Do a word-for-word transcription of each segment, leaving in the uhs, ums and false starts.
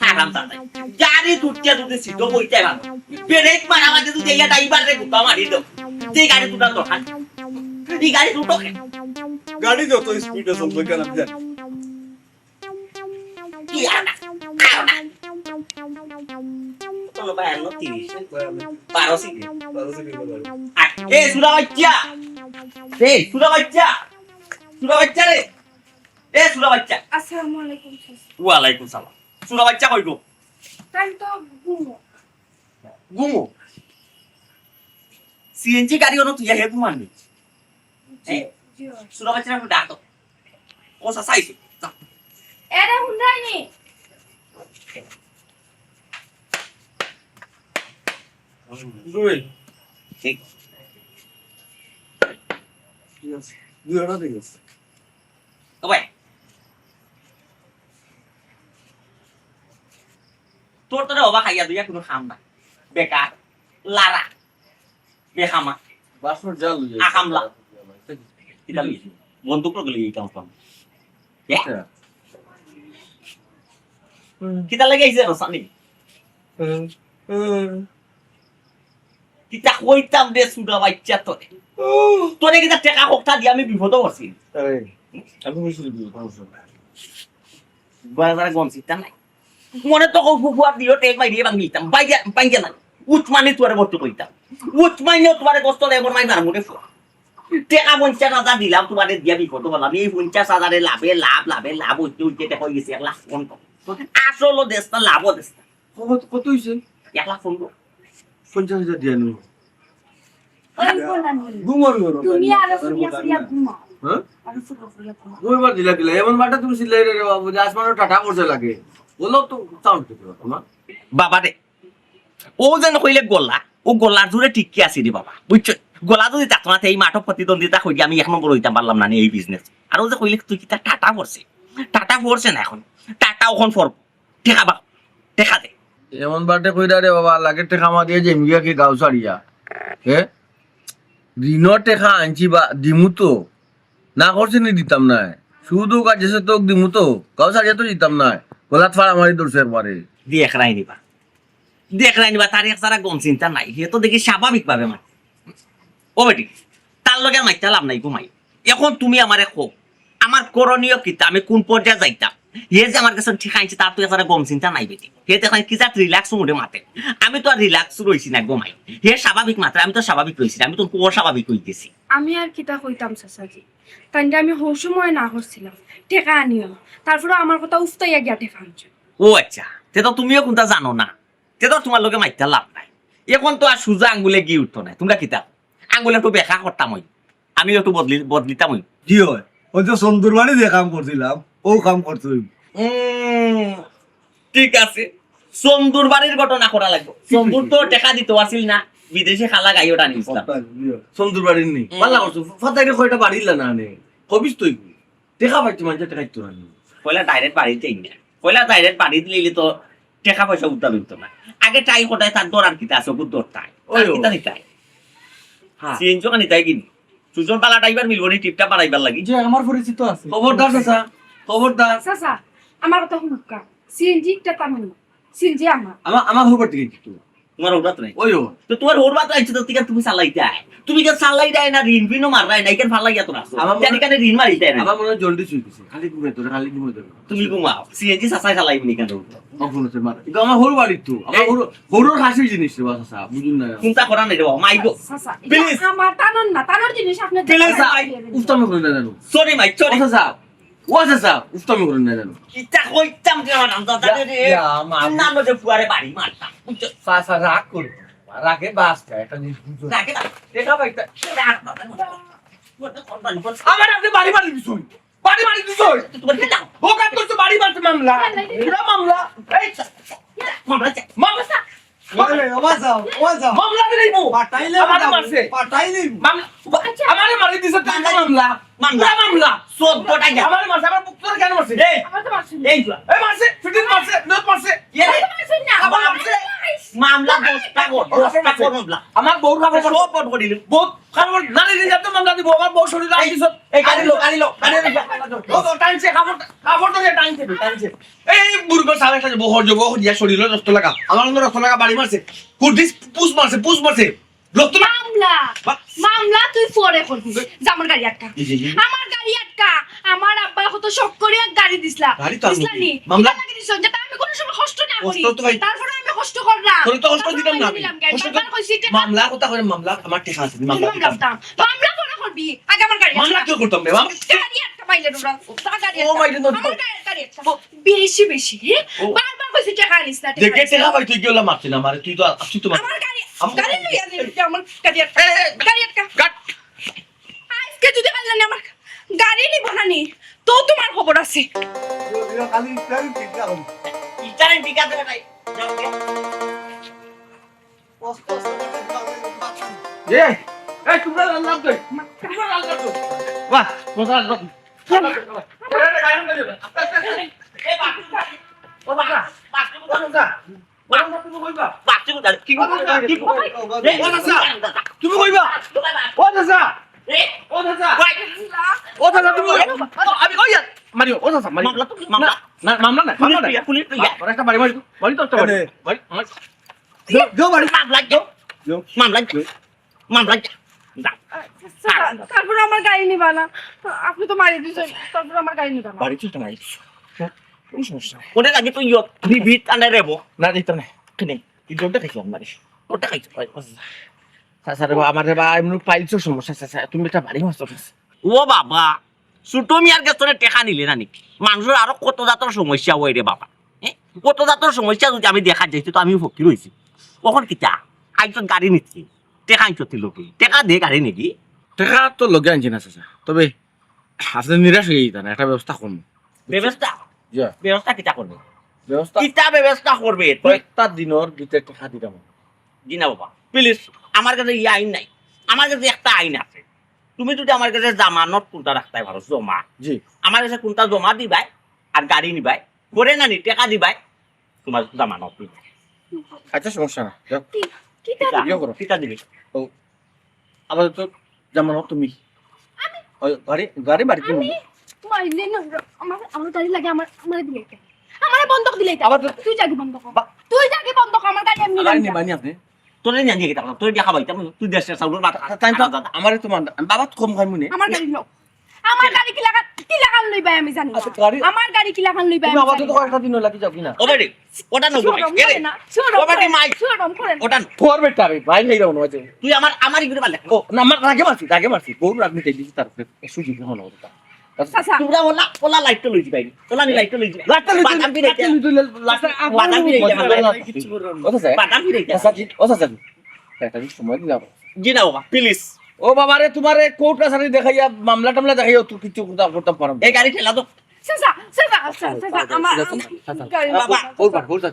হারাম দাদা। গাড়ি তুলতে তুলতে সিটো বইতে পারো। ব্রেক মারা বাদে তুই দেইয়া ড্রাইভার রে গুতা মারি দাও। যে গাড়ি তুলার দরকার। এই গাড়ি তুলতো কে? গাড়ি যত স্পিডে চলবে কেন আমি জানি। কি আর না? আর না। চলো ভাই, আনো তিরিশ। বারো সিটি। আর, এ সুরা বাচ্চা। এ সুরা বাচ্চা। সুরা বাচ্চা রে। এ সুরা বাচ্চা। আসসালামু আলাইকুম, স্যার। ওয়ালাইকুম সালাম। সুরা বাচ্চা কই গো? তাই তো ঘুমো। ঘুমো? সিএনজি গাড়ি অনো তুই হে ঘুমাননি? জি, এ? জি, অয়। সুরা বাচ্চা একটু ডাকো। ও চাচা আইছে। যা। এরে হুন্ডাইনি। দুই। ঠিক। ঠিক আছে। দুই অর্ডার ঠিক আছে। ও ভাই, তোর তো রে বাবা খাইয়া দুইয়া কোনো কাম নাই, বেকার, লারা, বেখামা, বাসর যা লইয়া আকামলা। কিতা লইয়া? বন্দুক লগে লইয়া এই কাম কাম। এ? আচ্ছা। কিতা লাগে এই যে রসানি? হুম, হুম। কিতা কইতাম রে সুরা বাচ্চা তোরে। তোরে কিতা টেকা কক্তা দিয়া আমি বিপদো পড়ছি। এই, আমি কইছি রে, বিপদো পড়ছি। বাজারে গম চিন্তা নাই। মনে তো কও ফুফুয়ার দিও টেক মাই দিয়ে ভাঙি দিতাম। বাইজা, বাইজা না। উচমানি তোরে বলতে কইতাম। উচমানি তোরে কষ্ট দেয়, মোর মাই মার মুখে ফুয়া। টেকা পঞ্চাশ হাজার দিলাম তোমারে দিয়া বিপদো পড়লাম। এই পঞ্চাশ হাজারে লাভে লাভ, লাভে লাভ হইতে হইতে টেকা হয়ে গেছে এক লাখ পনেরো। আসলও দেশ না, লাভও দেশ না। কত, কত হইছে? এক লাখ পনেরো। পঞ্চাশ হাজার দিয়া নিও। ওই বললাম বলে। ঘুমার ঘর। তুমি আরো ফুরিয়া ফুরিয়া ঘুমাও। হ্যাঁ? আরো ফুরিয়া ফুরিয়া ঘুমাও। ঘুমার দিলা কিলা? এমন বাটা তুমি চিল্লাই রে বাবু, যে আসমানও টাটা করছে লাগে। বলো তো, সাউন্ড দিতে পারো না। বাবা রে, ও যেন কইলে গলা, ও গলার জোরে টিকি আছে রে বাবা, বুঝছো? গলা যদি থাকতো না, তে এই মাঠো প্রতিদ্বন্দ্বিতা করি আমি এক নম্বর হইতাম পারলাম না নি এই বিজনেস। আর ও যে কইলে তুই কিতা টাটা পড়ছে, টাটা পড়ছে না এখন, টাটা ওখান পড়বো। টেকা বা, টেকা দে। এমন বাটে কইরা রে বাবা, লাগে টেকা মা দিয়ে যে মিয়া কি গাঁও ছাড়িয়া। হে? ঋণর টেকা আনছি বা দিমু তো। না করছি নি দিতাম নায়। সুদ হোক আর যেসে তো দিমু তো। গাঁও ছাড়িয়া তো দিতাম নায়। গলাত ফাড়া মারি ধরছে একবারে। দেখরায় নি বা। দেখরায় নি বা, তার এক সারা গম চিন্তা নাই। হে তো দেখি স্বাভাবিকভাবে মাতে। ও বেটি, তার লগে মাইতা লাভ নাই গো মাই। এখন তুমি আমারে কও, আমার করণীয় কিতা? আমি কোন পর্যায়ে যাইতাম? হে যে আমার কাছে টেকা আনছে, তার তো এছাড়া গম চিন্তা নাই বেটি। হে তো এখন কি জাত রিল্যাক্স মুডে মাতে। আমি তো আর রিল্যাক্স রইছি না গো মাই। হে স্বাভাবিক মাতে, আমি তো স্বাভাবিক রইছি না, আমি তো অস্বাভাবিক হই গেছি। আমি আর কিতা কইতাম চাচাজি, তাইনরে আমি হউ সময় না করছিলাম টেকা আনিও, তারপরে আমার কথা উফতাইয়া গিয়া টেকা আনছো। ও আচ্ছা, তে তো তুমিও কোনটা জানো না, তে তো তোমার লগে মাইতা লাভ নাই। এখন তো আর সুজা আঙ্গুলে ঘি উঠতো না, তোমরা কিতা আঙ্গুলে একটু বেকা করতাম হই, আমি একটু বদলি, বদলিতাম হই। জি হয়, ওই যে সন্দুর বাড়ি যে কাম করছিলাম, ও কাম করতে হইব। উম, ঠিক আছে, সন্দুর বাড়ির ঘটনা করা লাগবো। সন্দুর তো টেকা দিতে পারছিল না, বিদেশে খালা গাই ওটা নিয়েছিলাম। সন্দুর বাড়ির নেই, হুম। পাল্লা করছো, ফাতাইরে কয়টা বাড়ির না নে, কবিস তুই। টেকা পাইতো, মানুষের টেকা দিতো না। পয়লা ডাইরেক্ট বাড়িতেই না। পয়লা ডাইরেক্ট বাড়িত লইলে তো টেকা পয়সা উদ্ধার হইতো না। আগে টাই কোটায় তার দর আর কিতা আছে, ওগুর দর তাই। ওই তার ও। কিতা নিতাই? হ্যাঁ। সিএনজি ওখানে নিতাই কিনি? সুজন বালা ড্রাইভার মিলবো নি, টিপটা বাড়াইবার লাগি। যে আমার পরিচিত আছে। খবরদার চাচা, খবরদার। চাচা, আমার কথা হুনুক্কা। সিএনজি একটা তামিল না। সিএনজি আমার। আমার, আমার খবর থেকে কিন্তু। তোমার হৌরাত নাই। ওই ও। তো তোমার হৌরাত আইছে তো, ঠিক আছে, তুমি চালাইতায়। তুমি কেন চালাইতায় না, ঋণ ফিনও মাররায় না, এখানে ফালাইয়া তো রাখছো। আমার মনে জানি কেন ঋণ মারিতায় না। আমার মনে হয় জন্ডিস হয়ে গেছে। খালি ঘুমে ধরে, খালি ঘুমে ধরে। তুমি ঘুমাও। সিএনজি চাচাই চালাইবি নি কেন? কখন হচ্ছে মার? এটা আমার হৌর বাড়ির তো। আমার এই হৌর, হৌরর খাসির জিনিস রে বাবা, চাচা, বুঝুন না। চিন্তা করা নাই রে বাবা, মাইগো। চাচা, এটা please। আমার তানোর না, তানোর জিনিস আপনি please, চাচা। উস্তামি করে না জানো। Sorry my, sorry. ও চাচা, ও চাচা, উস্তামি করে না জানো। ইতা কইতাম যে আমার আমদাদা রে। ইয়া, ইয়া, মা। না, না, যে ফুয়ারে বাড়ি মারতাম। বুঝছো? চাচা, রাগ করো না। রাগে বাস খায়, একটা জিনিস বুঝো। রাগে না। দেখা পাইতা। আমার আপনি বাড়ি বাড়ি দিছুন। বাড়ি বাড়ি দিছুন। তোমার কি দাও? ও কাট করছো বাড়ি বাড়ি মামলা। পুরা মামলা। এই চা-, মামলা চা-, মামলা চা-, ওরে, ওবা যাও, ওবা যাও। মামলা দিলাইবো। পাঠাইলে আমারে যাও, মারছে। পাঠাইলে। মামলা, আচ্ছা। আমারে মারি দিছে, টাকা মামলা। মামলা। পুরা মামলা। চোদ্দ টাকা। আমারে মারছে, আমার পুত্র কেন মারছে? এই, আমার তো মারছে না। এই যা। এই মারছে, ফিটিং মারছে, নত মারছে। এ, আমার তো মারছে না। আবার মারছে। মামলা দশটা কর, দশটা কর মামলা। আমার বউর কাপড় সব বন্ধ করে দিলি। বউ কাপড় নারী নিয়ে তো মামলা দিব, আমার বউ শরীরে এই, আইসো। এই গাড়ি লো, গাড়ি লো, গাড়ি লো। ও তো টানছে, কাপড়, কাপড় ধরে টানছে, টানছে। এই বুড়ো সারা একটা বউ হর বউ দিয়া শরীরে রক্ত লাগা। আমার মনে রক্ত লাগা বাড়ি মারছে। কুর্দিস পুষ মারছে, পুষ মারছে। রক্ত লাগা। মামলা, বা- মামলা তুই পরে করবি। যা আমার গাড়ি আটকা। জি, জি, জি। আমার গাড়ি আটকা। আমার আব্বা কত শখ করি এক গাড়ি দিছলা। গাড়ি তো আমি দিছলা নি? মামলা- কিতা লাগি দিছলা? যাতে আমি কোনো সময় কষ্ট না করি। কষ্ট তো ভাই। তারপরে আমি কষ্ট করলাম। তোরে তো কষ্ট তারপরে দিতাম না আমি আমি। দিলাম গাড়ি। কষ্ট তো বারবার কইছি, টেকা মামলা কথা করে মামলা আমার টেকা আছে, মামলা মামলা দিতাম। দিতাম। মামলা পরে করবি। আগে আমার গাড়ি মামলা আটকা। কেউ করতাম রে, মামলা। গাড়ি আটকা পাইলে তোমরা। যা গাড়ি ও আটকা। মাইরে নদী। আমার গাড়ি, গাড়ি আটকা। বেশি বেশি, হ্যাঁ? ও। বারবার কইছি টেকা আনিস না, টেকা দেখে আনিস না। টেকা পাই তুই কি হলো মারতে না মারে, তুই তো আসছিস তোমার আমার গাড়ি, আমার গাড়ি লইয়া দে, আমার গাড়ি আটকা। এ, এ, গাড়ি আটকা। কাট। আজকে যদি পারলে না আমার গাড়ি নিব না নি, তো তোমার খবর আছে। খালি ইটারি ঠিক আছে। ইটারি ঠিক আছে না নাই? এ, এই তোমরা আল্লাহ কই? তোমরা আল্লাহ কই? বাহ, তোমরা আল্লাহ কই? ও বাবা, বাবা, তুমি কইবা? বাচ্চা কোথায়? কি করবো? কি করবো? এই, ও চাচা, তুমি কইবা? ও চাচা, এই, ও চাচা, ভাই, ও চাচা, তুমি কইবা? আমি কই আর? মারিও, ও চাচা, মারিও। মামলা তো, মামলা। না, না, মামলা না, মামলা না। Police, police, police. বাড়ি তো একটা বাড়ি, বাড়ি, বাড়ি তো একটা বাড়ি। কেনে? বাড়ি, আমার যাও, যাও বাড়ি। মামলা, যাও। যাও। মামলা, যাও। মামলা, যাও। স্যার, তারপরে আমার গাড়ি নিবা না। আপনি তো মারি দিছেন, তারপরে আমার গাড়ি নিবা না। বাড়ি তো একটা মারি দিছো। কোনো সমস্যা নাই। ওটা লাগে তো ইয়ো, বিবিত আনে রেবো। না, দিতাম না। কেনে? তুই জোরটা খাইছো আমার। ওটা খাইছো, ভাই। চাচা রে বা, আমার রে বা, এমনি পাইলসের সমস্যা, চাচা, তুমি এটা ভারী মাছ ধরছো। ও বাবা, ছোট মিয়ার গেছ থনে টেকা নিলে না নি? মানুষর আরো কত জাতর সমস্যা অয় রে বাবা। হ্যাঁ? কত জাতর সমস্যা যদি আমি দেখা যাইতো তো আমিও ফকির অইছি। অখন কিতা? আইজ তো গাড়ি নিচ্ছি। টেকা আনছো তুই লগে। টেকা দে গাড়ি নিবি। টেকা তো লগে আনছি না চাচা। তবে আপনি নিরাশ অইয়া যাইতা না, একটা ব্যবস্থা করমু। ব্যবস্থা? জি। ব্যবস্থা কিতা করবে? ব্যবস্থা কিতা ব্যবস্থা করবে? কয়েকটা দিনর ভিতরে টেকা দিতাম। জি না বাবা, please, আমার কাছে ই আইন নাই। আমার কাছে একটা আইন আছে। তুমি যদি আমার কাছে জামানত কুনটা রাখতায় পারো, জমা। জি। আমার কাছে কুনটা জমা দিবায় আর গাড়ি নিবায়, পরে না নি টেকা দিবায়, তোমার জামানত নিবায়। আচ্ছা, সমস্যা না। যাও। কি, কি কিতা? ইয়ে করো। কিতা দিবে? ও, আপাতত জামানত তুমি। আমি? ওই গাড়ি, গাড়ি বাড়িত আমি? নিবো। মাইলে না, আমার, আমার গাড়ি লাগে, আমার, আমার দিলে এটা। আমার বন্ধক দিলে এটা। আবার তো তুই যাগি বন্ধক। বা- তুই যাগি বন্ধক, আমার গাড়ি আমি নিলাম গাড়ি না। নিবানি আপনি? তোরে নিয়ে গিয়ে কিতা করলাম? তোরে দিয়া খাবাইতাম, তুই দেশের চাউলর ভাত খা। তাই তো আলাদা। আমারে তো মান-, বাবা তো কম খাইমু নে। আমার গাড়ি লো। আমার গাড়ি কি লাগা, কি লাগান লইবাই আমি জানি না। আচ্ছা, গাড়ি আমার গাড়ি কি লাগান লইবাই তুমি আমি আবার জানি তো না। কয়েকটা দিন লাগি যাও কিনা? ও বেটি, ওটা নৌ শোরুম করে, করে না, শোরুম ও বেটি করে, মাই, শোরুম করে না। ওটা তোর বেটা রে, ভাই, ভাই, রওনা হয়েছে। তুই আমার, আমার ইগুলো পারলে। ও, না, আমার রাগে মারছি, রাগে মারছি। গরু রাগ মিটাই দিছি তার উপরে। এ সুযোগ হলো ওটা। চাচা। তোমরা ওলা, ওলা লাইটটা লই যাবায়। ওলা নি লাইটটা লই যাবায়। লাইটটা লই যাবায়। বাদাম ফিরে লাইটটা যাবায়। লই যাবায়। লাস্ট বাদাম ফিরে যাবায়। ও চাচা। বাদাম ফিরে যাবায়। চাচা, জি, ও চাচা, জি। একটা জিনিস সময় দিলাম। জি না বাবা, please। ও বাবা রে, তোমারে কোর্ট কাছারি দেখাইয়া, মামলা টামলা দেখাইয়া তো কিছু করতাম, করতাম পারো না। এই গাড়ি ঠেলা তো। চাচা, চাচা, চাচা, চাচা, আমার, চাচা, আমার চাচা, গাড়ি চাচা, বাবা। ওর পার, ওর পার।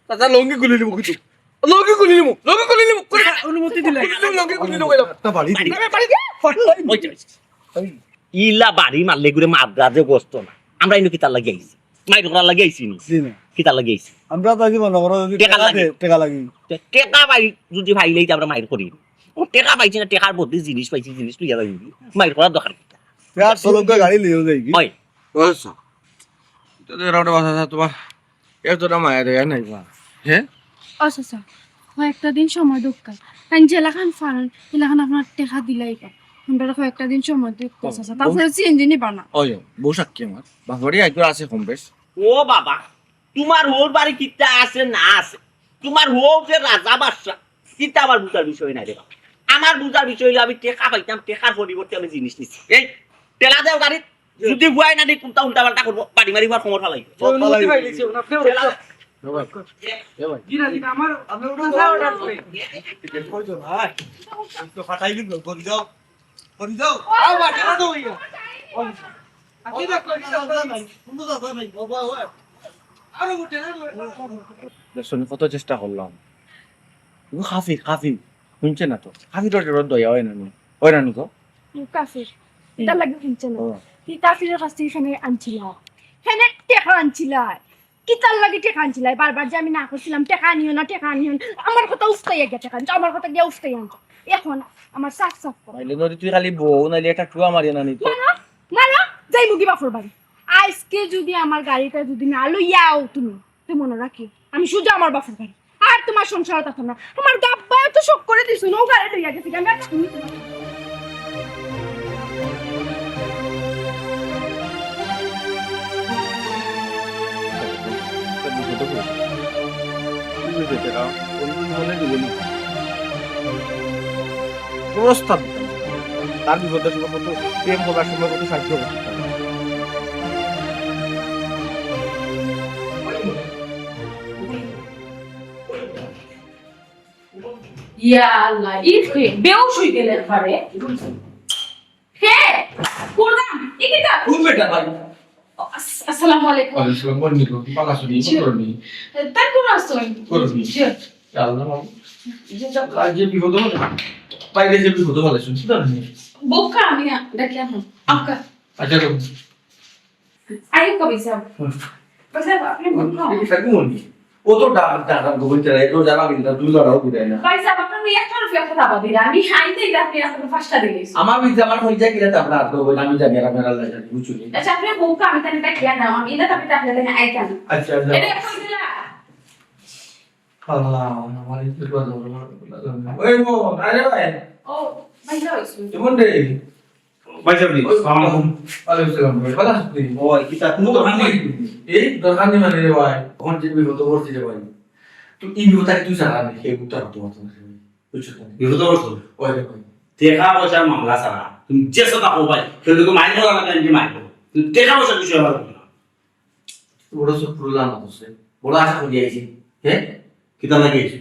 চাচা, লঙ্গি খুলি নিবো কিন্তু। লঙ্গি খুলি নিবো, লঙ্গি খুলি নিবো। করে না, অনুমতি দিলে। খুলি নিবো, লঙ্গি খুলি নিবো, এলাম। একটা বাড়ি দিলে। বাড়ি, বাড়ি, বাড়ি। ওই যে, ইলা বাড়ি মারলে ঘুরে মাদ্রাজে গোস্ত না। আমরা ইনো কিতার লাগি আইছি? মাইর করার লাগি আইছি নি? জি না। কিতার লাগি আইছি? আমরা তো আইছি মনে করো যদি টেকা টেকা লাগে। দে, টেকা লাগে। তে টেকা পাই যদি পাইলেই তো আমরা মাইর করি। ও টেকা পাইছি না, টেকার বদলে জিনিস পাইছি, জিনিস লইয়া যাই। মাইর করার দরকার কিতা? তে আর চলুন তো গাড়ি লইয়া যাই কি? হয়। ও আচ্ছা। তো এরা ওটা বাসা তোমার এর তো মায়া দেয় নাই বা। হ্যাঁ? ও চাচা, কয়েকটা দিন সময় দরকার। কারণ যেলাখান ফারন, এলাখান আপনার টেকা দিলাই পার। আমরা কয়েকটা দিন সময় দরকার, ও, চাচা। বউ- তারপরে সিএনজি নিবা না। ওই, বউ সাক্ষী আমার। বাপরে একটু আছে কম বেশ। ও বাবা, তোমার হউর বাড়ি কিতা আছে না আছে? তোমার হউ যে রাজা বাদশা, কিতা আমার বুঝার বিষয় নাই রে বাবা। আমার বুঝার বিষয় হইলো আমি টেকা পাইতাম, টেকার পরিবর্তে আমি জিনিস নিছি। এই, ঠেলা দেও গাড়িত। যদি বুয়াই না দি কুন্তা উল্টা পাল্টা করবো, বাড়ি মারি বার খবর ফালাই। অনুমতি পাইলিছি, আপনি ঠেলা দেও। এ ভাই, এ ভাই। জি না, জি না, আমার, আমার অর্ডার আছে। কই তো ভাই? তো ফাটাই দিল, করি দাও। করি দাও। আও, বাকি না তো হইয়া। আকি দেখ, করি দাও। কুন্তা দাও ভাই, বাবা, ওই। আরো উঠে না। দেখছো নি, কত চেষ্টা করলাম। ও কাফির, কাফির। শুনছে না তো। কাফির ওর দয়া হয় না নি। হয় না নি তো? ও কাফির। তার লাগি শুনছে না। ও। তুই কাফিরের কাছ থেকে এখানে আনছিলা। এখানে টেকা আনছিলা। কিতার লাগি টেকা আনছিলায়? বারবার যে আমি না করছিলাম, "টেকা আনিও না, টেকা আনিও না।" আমার কথা উস্কাইয়া গিয়া টেকা আনছো, আমার কথা গিয়া উস্কাইয়া আনছো। এখন আমার সাফ সাফ কও। নাইলে নদী তুই খালি বউ, নাইলে একটা টুয়া মারিয়া না নিত। মারো, মারো, যাইমুগি বাফর বাড়ি। আইজকে যুদি আমার গাড়িটা যুদি না লইয়া আও তুমি, তে মনো রাখিও, আমি সুজা আমার বাফর বাড়ি। আর তুমার সংসারো থাকতাম না। আমার গাব্বায় তো শখ করি দিছইন, অউ গাড়ি লইয়া গেছে, আমি আর থাকতাম না। প্রস্তাব দিতাম। তার বিপদর সময় কত প্রেম করার সময় কত সাহায্য করতে পারে। ইয়া আল্লাহ, ই কে? বেহুশ অই গেলে একবারে। হে, করলাম, ই কিতা? কোন বেটা ভাই? আস-, আসসালামু আলাইকুম। ওয়ালাইকুম আসসালাম, বন্ধু, কি ভালা আছো নি? জি। করো নি? তাই কোন আছো? করো নি? জি। আল্লাহ, বাবা। জি, যাও। আজ যে বিপদ হলো, বাইরে যে বিপদ হলো, শুনছি তো আমি। বউকা, আমি আ-, ডাকলাম না। আউকা। আচ্ছা, করো। আইউকা ভাইসাব। হুম। ভাইসাব, আপনি মন খাও। এই সাথে মন কি? ও তো ডাক, ডাক, ডাক, গোবিন্দ রায়, তো যাবা কিন্তু, তুই লড়াও বিদায় না। ভাইসাব, আপনার ওই একটা রুপিয়া কথা বাদ দিলা। আমি আইতে এটা আপনি এখন পাঁচটা দিলে। আমার বিদ্যা, আমার হয়ে যায় কিনা, তা আপনার তো বলে, আমি জানি, আর আপনার আল্লাহ জানে, বুঝছো নি? আচ্ছা, আপনি বউকা, আমি তাহলে এটা খেয়াল না, আমি এটা আপনি তাহলে তাহলে আইতাম। আচ্ছা, আচ্ছা। এটা এখন দিলা। আল্লাহ, আমার এই বিপদ হলো, আমার বিপদ হলো। ওই মো, আরে ভাই। ও, ভাইসাব, এসো। কেমন রে? ভাইসাব নি, ওই, আসসালামু আলাইকুম। ওয়ালাইকুম আসসালাম ভাই, ভালা আছো নি? ও ভাই, কিতা, কোনো দরকার নেই? এই দরকার নেই মানে রে ভাই, এখন যে বিপদ পড়ছি রে ভাই, তো এই বিপদ আগে তুই জানা নেই, এই বিপদ আর তোমার তোমার রে ভাই, বুঝছো তো? বিপদ পড়ছো? ওই রে ভাই। টেকা পয়সার মামলা ছাড়া, তুমি যে সাথে থাকো ভাই, কেউ যদি মাইর করা লাগে, আমি মাইর করো। তুমি টেকা পয়সার বিষয়ে আমার বলো না। বড় সব পুরো লাভ হচ্ছে, বড় আশা করি আইছি, হ্যাঁ? কিতা লাগে আইছো?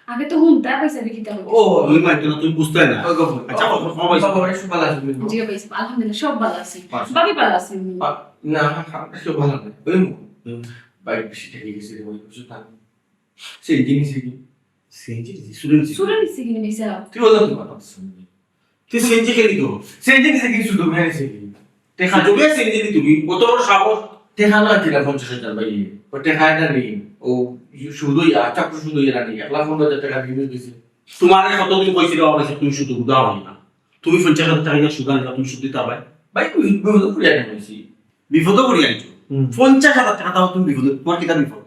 আগে তো হুনতা পাইছা দেখি তাহলে। ও, তুমি মাইতো না, তুমি বুঝতে না। ওই গো, আচ্ছা, ও, ও, ও, ভাই। বাবা, একটু ভালা আছো তুমি? জি ভাই, আলহামদুলিল্লাহ, সব ভালা আছি। আচ্ছা। ভাবি ভালা আছেন? আ, না, না, খারাপ, একটু ভালা নাই। ওই মু-, হুম। বাইক বেশি ঠেকে গেছে রে, ওই কিছু থাক। সেই জিনিস কি? সিএনজি, সুরে নিছি। সুরে নিছি কি নিছে? তুই ওজন তো কথা শুনবি। তুই সিএনজি খেলি তো? সিএনজি নিছে কি শুধু মেরে নিছে কি? টেকা শুধু মেরে সিএনজি নি তুমি? কত বড় সাহস? টেকা না দিলা পঞ্চাশ হাজার ভাই। ও টেকা এটা নেই। ও শুধু ইয়া, চক্র শুধু ইয়া নেই। এক লাখ পনেরো হাজার টেকা বিনিয়োগ দিছে। তোমারে কতদিন কইছি রে বাবা, তুমি শুধু উদা হয় না। তুমি পঞ্চাশ হাজার টাকা দিয়া সুদ আনলা, তুমি শুধু দিতা ভাই? ভাই, তুই বিপদে পড়ে আনি হয়েছি। বিপদে পড়ে আনছো? হুম। পঞ্চাশ হাজার টাকা দাও তুমি বিপদে, তোমার কিতা বিপদ?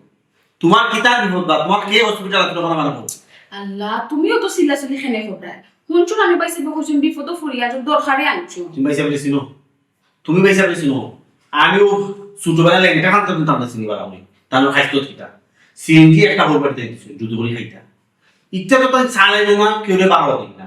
তোমার কিতা বিপদ বা তোমার কে হসপিটাল আছে তোমার মানে বল? আল্লাহ, তুমিও তো চিল্লাচিল্লি কেনে কররায়। হুনছো না আমি ভাইসাবে কইছইন বিপদো পড়ি আছো, দরকারে আনছো। তুমি ভাইসাবরে চিনো? তুমি ভাইসাবরে চিনো? আমিও ছোটবেলা লেংটা খান তখন তামরা চিনি বাড়া হই। তার খাইতো কিতা? সিএনজি একটা হল বাড়িতে দিছো, যুদ্ধ করে খাইতা। ইচ্ছা তো তাই চালাইলো না, কেউ রে বাড়াও দিক না।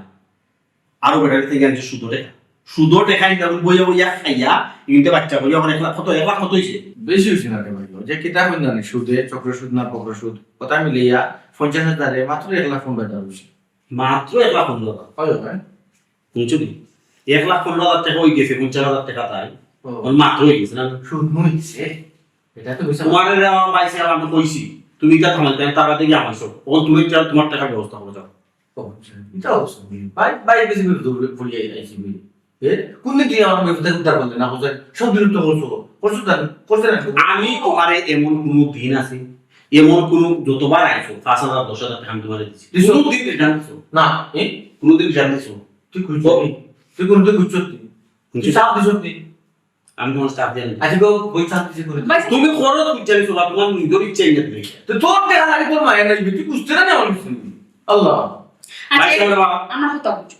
আরো বেটার থেকে আনছে সুদো টেকা। সুদো টেকা ইন্দা বইয়া বইয়া খাইয়া, ইন্দা বাচ্চা করিয়া এখন এক লাখ কত, এক লাখ কত হইছে? বেশি হইছে না রে ভাই। যে কিতা কইন জানি, সুদে, চক্র সুদ না বক্র সুদ, কথা মিলাইয়া পঞ্চাশ হাজারে মাত্র এক লাখ পনেরো হাজার হইছে। মাত্র এক লাখ পনেরো হাজার? হয়, হয়। বুঝছো নি? এক লাখ পনেরো হাজার টেকা হই গেছে, পঞ্চাশ হাজার টেকা তাই। ও। ওর মাত্র হই গেছে না? সুদ মনে হইছে। এটা তো হইছে না। তোমার এরা আমার ভাই সাহেব আমি কইছি, তুমি এটা থামাই, তাই তার বাদে গিয়ে আমার সব। ও তুমি এটা তোমার টাকার ব্যবস্থা করে যাও। ও, আচ্ছা। এটা অবশ্য ভুল। ভাই, ভাই, বেশি করে দৌড়ে পড়িয়া আইছি ভাই। এ, কোনদিন তুই আমার বিপদে উদ্ধার করলে না, হোসেন? সব বিরক্ত করছো। করছো তো আমি, করছে না? আমি তোমারে এমন কোনো দিন আছে, এমন কোনো যতবার আইছো, পাঁচ হাজার, দশ হাজার টাকা আমি তোমারে দিছি। দিছো? কোনো দিন return দিছো? না। এ? কোনো দিন return দিছো? তুই খুঁজছো? ও। তুই কোনোদিন খুঁজছো তুই? তুই খুঁজছি। চাপ দিছো তুই? আমি তোমার চাপ দিয়ে আনি। আচ্ছা, গো, বই চাপ দিছি করে। ভাই, তুমি খরচ খুঁজছো আনিছো বা তোমার নিজের ইচ্ছা এনে দিলে। তো তোর টাকা লাগে তোর মায়ের লাগবে, তুই বুঝতে না আমার কিছু। আল্লাহ। আচ্ছা, ভাই, শোনো বাবা। আমার কথা বুঝো।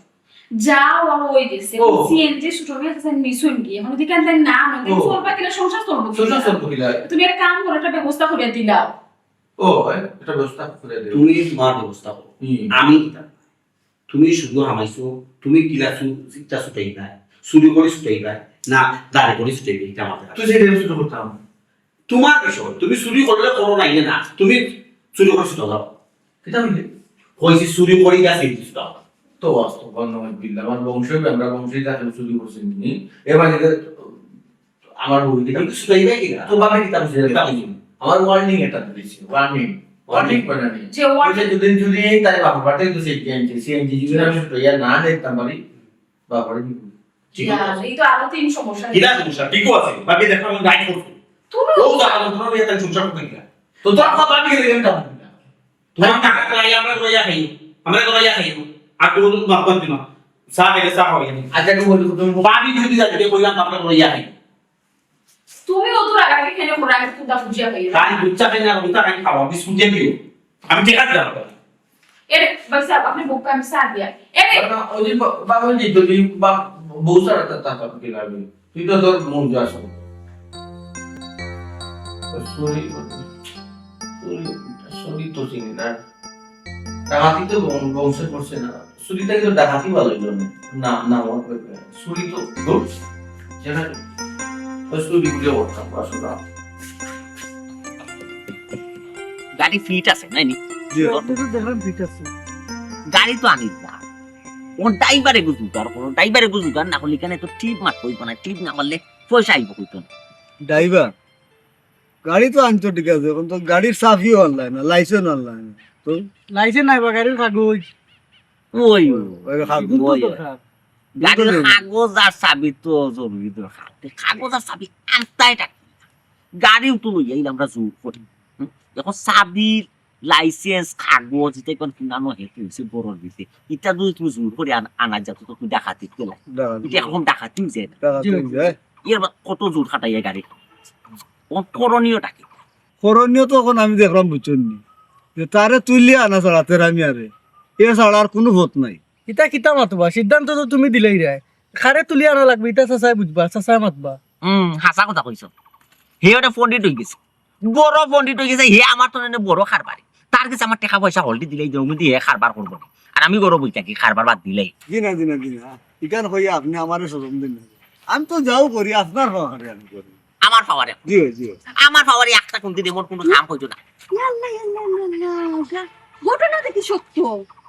যা ওর ওই গেছে, ও। সিএনজি ছোট ভাই কাছে মিস হইন গিয়ে, এখন যদি কান দেন না, আমাদের ও। চলবা কিনা, সংসার চলবো কিনা? সংসার চলবো কিনা? তুমি এক কাম করো, একটা ব্যবস্থা করে দিলাও। ও, এ-, একটা ব্যবস্থা করে দিও। তুমি তোমার ব্যবস্থা করো। হুম। আমি এটা, তুমি শুধু হামাইছো, তুমি কিলা চু-, চিন্তা ছুটাই পায়, চুরি করে ছুটাই পায়, না দাঁড়ি করে ছুটাই পায়, এটা আমাদের। তুই সেটা আমি চুরি করতাম। তোমার বিষয়, তুমি চুরি করলে করো, নাইলে না, তুমি চুরি করে ছুটা দাও। কিতা বললি? কইছি চুরি করি গেছে, কিন্তু দাও। তো আস্তাগফিরুল্লাহ, আমার বংশ, আমরা বংশই তাকে চুরি করছি নি। এবার এটা আমার বউ কিতা কিন্তু ছুটাই দেয় কিনা? তো বাবা কিতা বুঝে কিতা বুঝে? আমার warning এটা দিছি, warning, warning করে নি। যে warning। ওই যে দুদিন যদি তাই বাবা পাঠাই তো সেই সিএনজি, সিএনজি যদি আমি ছুটাইয়া না দেখতাম পারি, বাবারে কি বলবো? ঠিক ইয়া, আছে। এই তো আরো তিন সমস্যা। কিলা সমস্যা? ঠিকও আছে। বাকি দেখো আমি রাইট করছি। তুমি ও জানো, তোমরা ইয়া তাই সংসার করতে গিয়া। তো তোরা কথা ভাবি গেলে কেন? তোমার টাকা করাই, আমরা করাইয়া খাই। আমরা করাইয়া খাই। আর তুমি তো বাপ বাপ দিমা। চা খাইলে চা খাওয়াই আমি। আচ্ছা, একটু বলি, তুমি ভাবি যদি যাতে কইলাম, আমরা করাইয়া খাই। তুমি অত রাগারাগি কেন করো? আমি কোনটা বুঝিয়া পাই না। তাই দুধ চা খাই না, দুধ চা খাই খাওয়া, বিস্কুট দিয়ে দিও। আমি টেকা দিলাম। এরে, ভাই সাহেব, আপনি বুক আমি চা দিয়া। এরে! না, ওই যে বা-, বাবা, ওই যে যদি বা-, বউ ছাড়া তার, তার, তার কি লাগবে? তুই তো তোর মন যা আসলে। চুরি, চুরি, চুরি তো চিনি না। ডাকাতি তো বং-, বংশে পড়ছে না। চুরিটা কিন্তু ডাকাতি ভালো হইল না। না, না, ওর ব্যাপারে। চুরি তো দূর। যেটা ওই চুরি করে করতাম, আসলে। গাড়ি ফিট আছে, নাই নি? জি, আপনি তো দেখলাম ফিট আছে। গাড়ি তো আনিস না। ও ড্রাইভারে বুঝুক আর কোনো ড্রাইভারে বুঝুক আর না করলে এখানে তো টিপ মারতে হইব না, টিপ না মারলে পয়সা আইব কইতো না। ড্রাইভার, গাড়ি তো আনছো ঠিক আছে, এখন তো গাড়ির চাবিও আনলাই না, লাইসেন্স আনলাই না। তো লাইসেন্স নাই বা গাড়ির কাগজ। ওই, ওই কাগজ। ওই। দরকার। গাড়ির বুঝলাম। কাগজ আর চাবি তো জরুরি দরকার। কাগজ আর চাবি আনতাই টাকা। গাড়িও তো লইয়া আইলাম আমরা জোর করি। হুম? এখন চাবির লাইসেন্স, কাগজ, ইটা এখন কিনানো হেতু হইছে বড়র ভিতরে। ইটা যদি তুমি জোর করি আন-, আনা যাতো তো তুমি ডাকাতি গেলা। ডাকাতি। ইটা এখন ডাকাতি হয়ে যায় না। ডাকাতি হয়ে যায়। এর বা-, কত জোর খাটাইয়া গাড়ি। এখন করণীয়টা কি? করণীয় তো এখন আমি দেখলাম, বুঝছেন নি? যে তারে তুলিয়া আনা ছাড়া তেরা মিয়ারে। এ ছাড়া আর কোনো পথ নাই। ইটা কিতা মাতবা? সিদ্ধান্ত তো তুমি দিলাইরায়। কারে তুলিয়া আনা লাগবে, ইটা চাচায় বুঝবা, চাচায় মাতবা। হুম, হাছা কথা কইছো। হে ওটা পণ্ডিত হয়ে গেছে। বড় পণ্ডিত হয়ে গেছে, হে আমার তো এনে বড় কারবারি। তার গেছে আমার টেকা পয়সা হলদি দিলাই, জমি দিয়ে কারবার করবো না। আর আমি গরো বই থাকি, কারবার বাদ দিলাই। জি না, জি না, জি না। ইখান কইয়া আপনি আমারে শরম দিন না। আমি তো যাও করি, আপনার পাওয়ারে আমি করি। আমার পাওয়ারে? জি, জি। আমার পাওয়ারে একটা কোন দিন এমন কোনো কাম হইতো না। ইয়াল্লা, ইয়াল্লা, ইয়াল্লা, ইয়াল্লা। ঘটনা দেখি সত্য।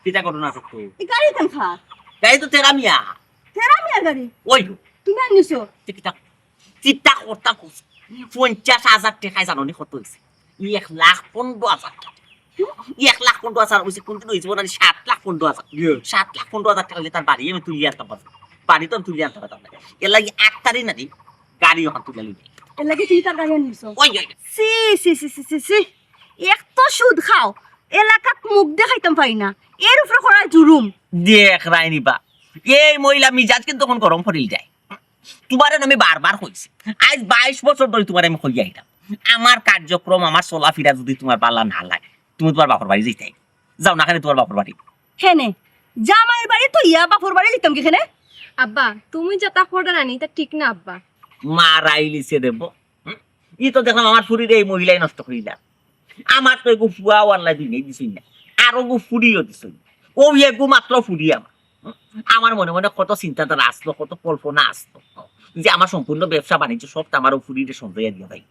কিতা ঘটনা সত্য? এই গাড়ি কোন খা? গাড়ি তো তেরা মিয়া। তেরা মিয়া গাড়ি? ওই। তুমি আনিছো? কিতা? চিন্তা করতাম কইছি, পঞ্চাশ হাজার টেকায় জানো নি কত হইছে? এক লাখ পনেরো হাজার টেকা। এক লাখ পনেরো হাজার হইছে, কোনদিন হইছে বলে সাত লাখ পনেরো হাজার। ইয়ে। সাত লাখ পনেরো হাজার টেকা হইলে তার বাড়ি আমি তুলিয়া আনতাম পারতাম। বাড়ি তো আমি তুলিয়া আনতাম পারতাম না। এর লাগি আটতারি না নি, গাড়ি ওখান তুলিয়া লইবে। এর লাগি তুমি তার গাড়ি আনিছো? ওই, ওই। সি, সি, সি, সি, সি, সি। এক তো সুদ খাও, এলাকাত মুখ দেখাইতাম পারি না, এর উপরে করা জুলুম। দেখ রাইনি বা, এই মহিলা মিজাজ কিন্তু তখন গরম করিল যায়। তোমারে আমি বারবার কইছি, আজ বাইশ বছর ধরি তোমারে আমি কইয়া আইলাম, আমার কার্যক্রম, আমার চলাফিরা যদি তোমার ভালা না লাগে, তুমি তোমার বাপর বাড়ি যাইতায়। যাও না কেনে তোমার বাপর বাড়ি। কেনে? জামাইর বাড়ি তো ইয়া বাপর বাড়ি যাইতাম কি কেনে? আব্বা, তুমি যেটা করো না নি, ইটা ঠিক না আব্বা। মারাইলিছে দেব। হুম? ই তো দেখলাম আমার ফুরিরে এই মহিলাই নষ্ট করিলা। আমার তো এগু ফুয়াও আল্লাহ দিনে দিছইন না, আর ওগু ফুরিও দিছইন না। ও এগু মাত্র ফুরি আমার। আমার মনে মনে কত চিন্তাধারা আসলো, কত কল্পনা আসলো, যে আমার সম্পূর্ণ ব্যবসা বাণিজ্য সব তো আমার ও ফুরিরে সঞ্চয় দিয়া ভাই।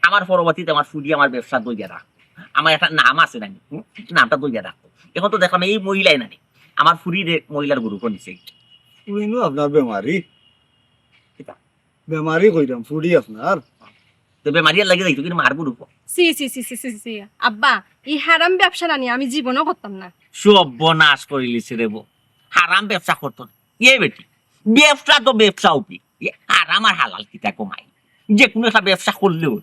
আমার পরবর্তীতে আমার ফুরি আমার ব্যবসা দইয়া রাখবো, আমার একটা নাম আছে না, হুম? নামটা দইয়া রাখবো। এখন তো দেখলাম এই মহিলাই নানি আমার ফুরিরে মহিলার গ্রুপও নিছে। ফুরি নু আপনার বেমারি? কিতা? বেমারি কইরাম, ফুরি আপনার। তো বেমারি আর লাগে যাইতো কিন্তু মারবো রূপ। সি, সি, সি, সি, সি, সি। আব্বা, ই হারাম ব্যবসা নানি আমি জীবনও করতাম না। সর্বনাশ করিলিছে রে বউ। হারাম ব্যবসা করতো না। এ বেটি, ব্যবসা তো ব্যবসা উঠি। এ হারাম আর হালাল কিতা কমাই? যে কোনো একটা ব্যবসা করলেও।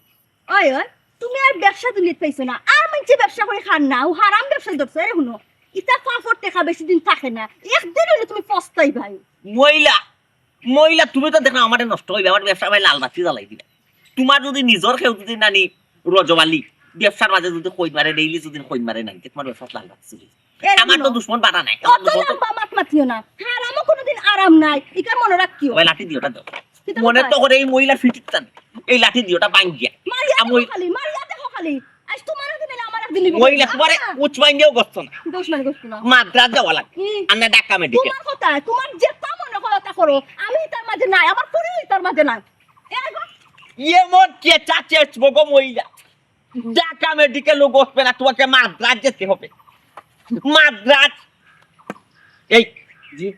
ওই, ওই, তুমি আর ব্যবসা দুনিয়াত পাইছো না। আর মানষে ব্যবসা করি খার না। ও হারাম ব্যবসা ধরছো, এরে হুনো। ইতা পাপর টেকা বেশি দিন থাকে না। একদিন হইলে তুমি পস্তাই ভাই। মহিলা, মহিলা, তুমি তো দেখো আমারে নষ্ট করিলায়, আমার ব্যবসা ভাই লাল বাতি জ্বালাই দিলায়। তোমার যদি নিজর কেউ যদি নানি রজব আলী ব্যবসার মাঝে যদি কইন মারে, ডেইলি যদি কইন মারে নানি, তোমার ব্যবসা লাল বাতি জ্বলে। এ আমার তো হুনো। দুশমন বাড়া নাই, আমার অত দুশমন তো লম্বা মাত মাতিও না। হারামও কোনোদিন আরাম নাই, ইটা মনে রাখিও। ভাই লাঠি দিওটা দাও। কিতা মনে করতায়? তো করে এই মহিলা ফিটিত টান, এই লাঠি দিওটা ভাঙ্গিয়া। মারিয়া দেখো খালি, মারিয়া দেখো খালি। আজ তোমার একদিন হইলে আমার একদিন হইবে। মহিলা তোমারে উঁচ ভাঙ্গিয়াও গছতো না। দোষ মানে গছতো না। মাদ্রাজ যাওয়া লাগে। হুম। আর না ঢাকা মেডিকেল। তোমার কথা, তোমার যেটা মনে হয় তা করো। আমি তার মাঝে নাই, আমার ফুরিও তার মাঝে নাই। এ দেখো। এমন কেচা চেচবো গো মহিলা। ঢাকা মেডিকেল ও গছবে না, তোমাকে মাদ্রাজ যেতে হবে। মাদ্রাজ। এই, জি।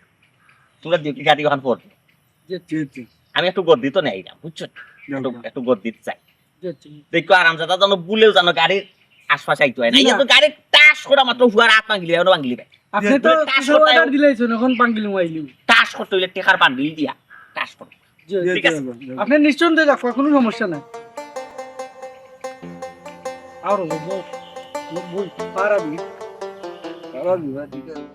তোমরা দেখি গাড়ি ওখান পড়। জি, জি, জি। আমি একটু গর্দিত নেই না, বুঝছো? জি, একটু, জি। একটু গর্দিত চাই। জি, জি। দেখো, আরামজাদা জানো, ভুলেও জানো গাড়ির আশপাশে আইতো হয় না। জি, না। কিন্তু গাড়ির টাস করা মাত্র ফুয়ার হাত ভাঙিলি, এখনো ভাঙিলি ভাই। আপনি তো টাস কিছু করতে অর্ডার দিলাইছেন, এখন ভাঙিলি মাইলি। টাস করতে হইলে টেকার বান্ডিল দিয়া টাস করো। জি, জি, ঠিক আছে। জি, জি। আপনি নিশ্চিন্তে রাখো, কোনো সমস্যা নাই। আর হবো, হবো, পারা দি। পারা দি, না, ঠিক আছে।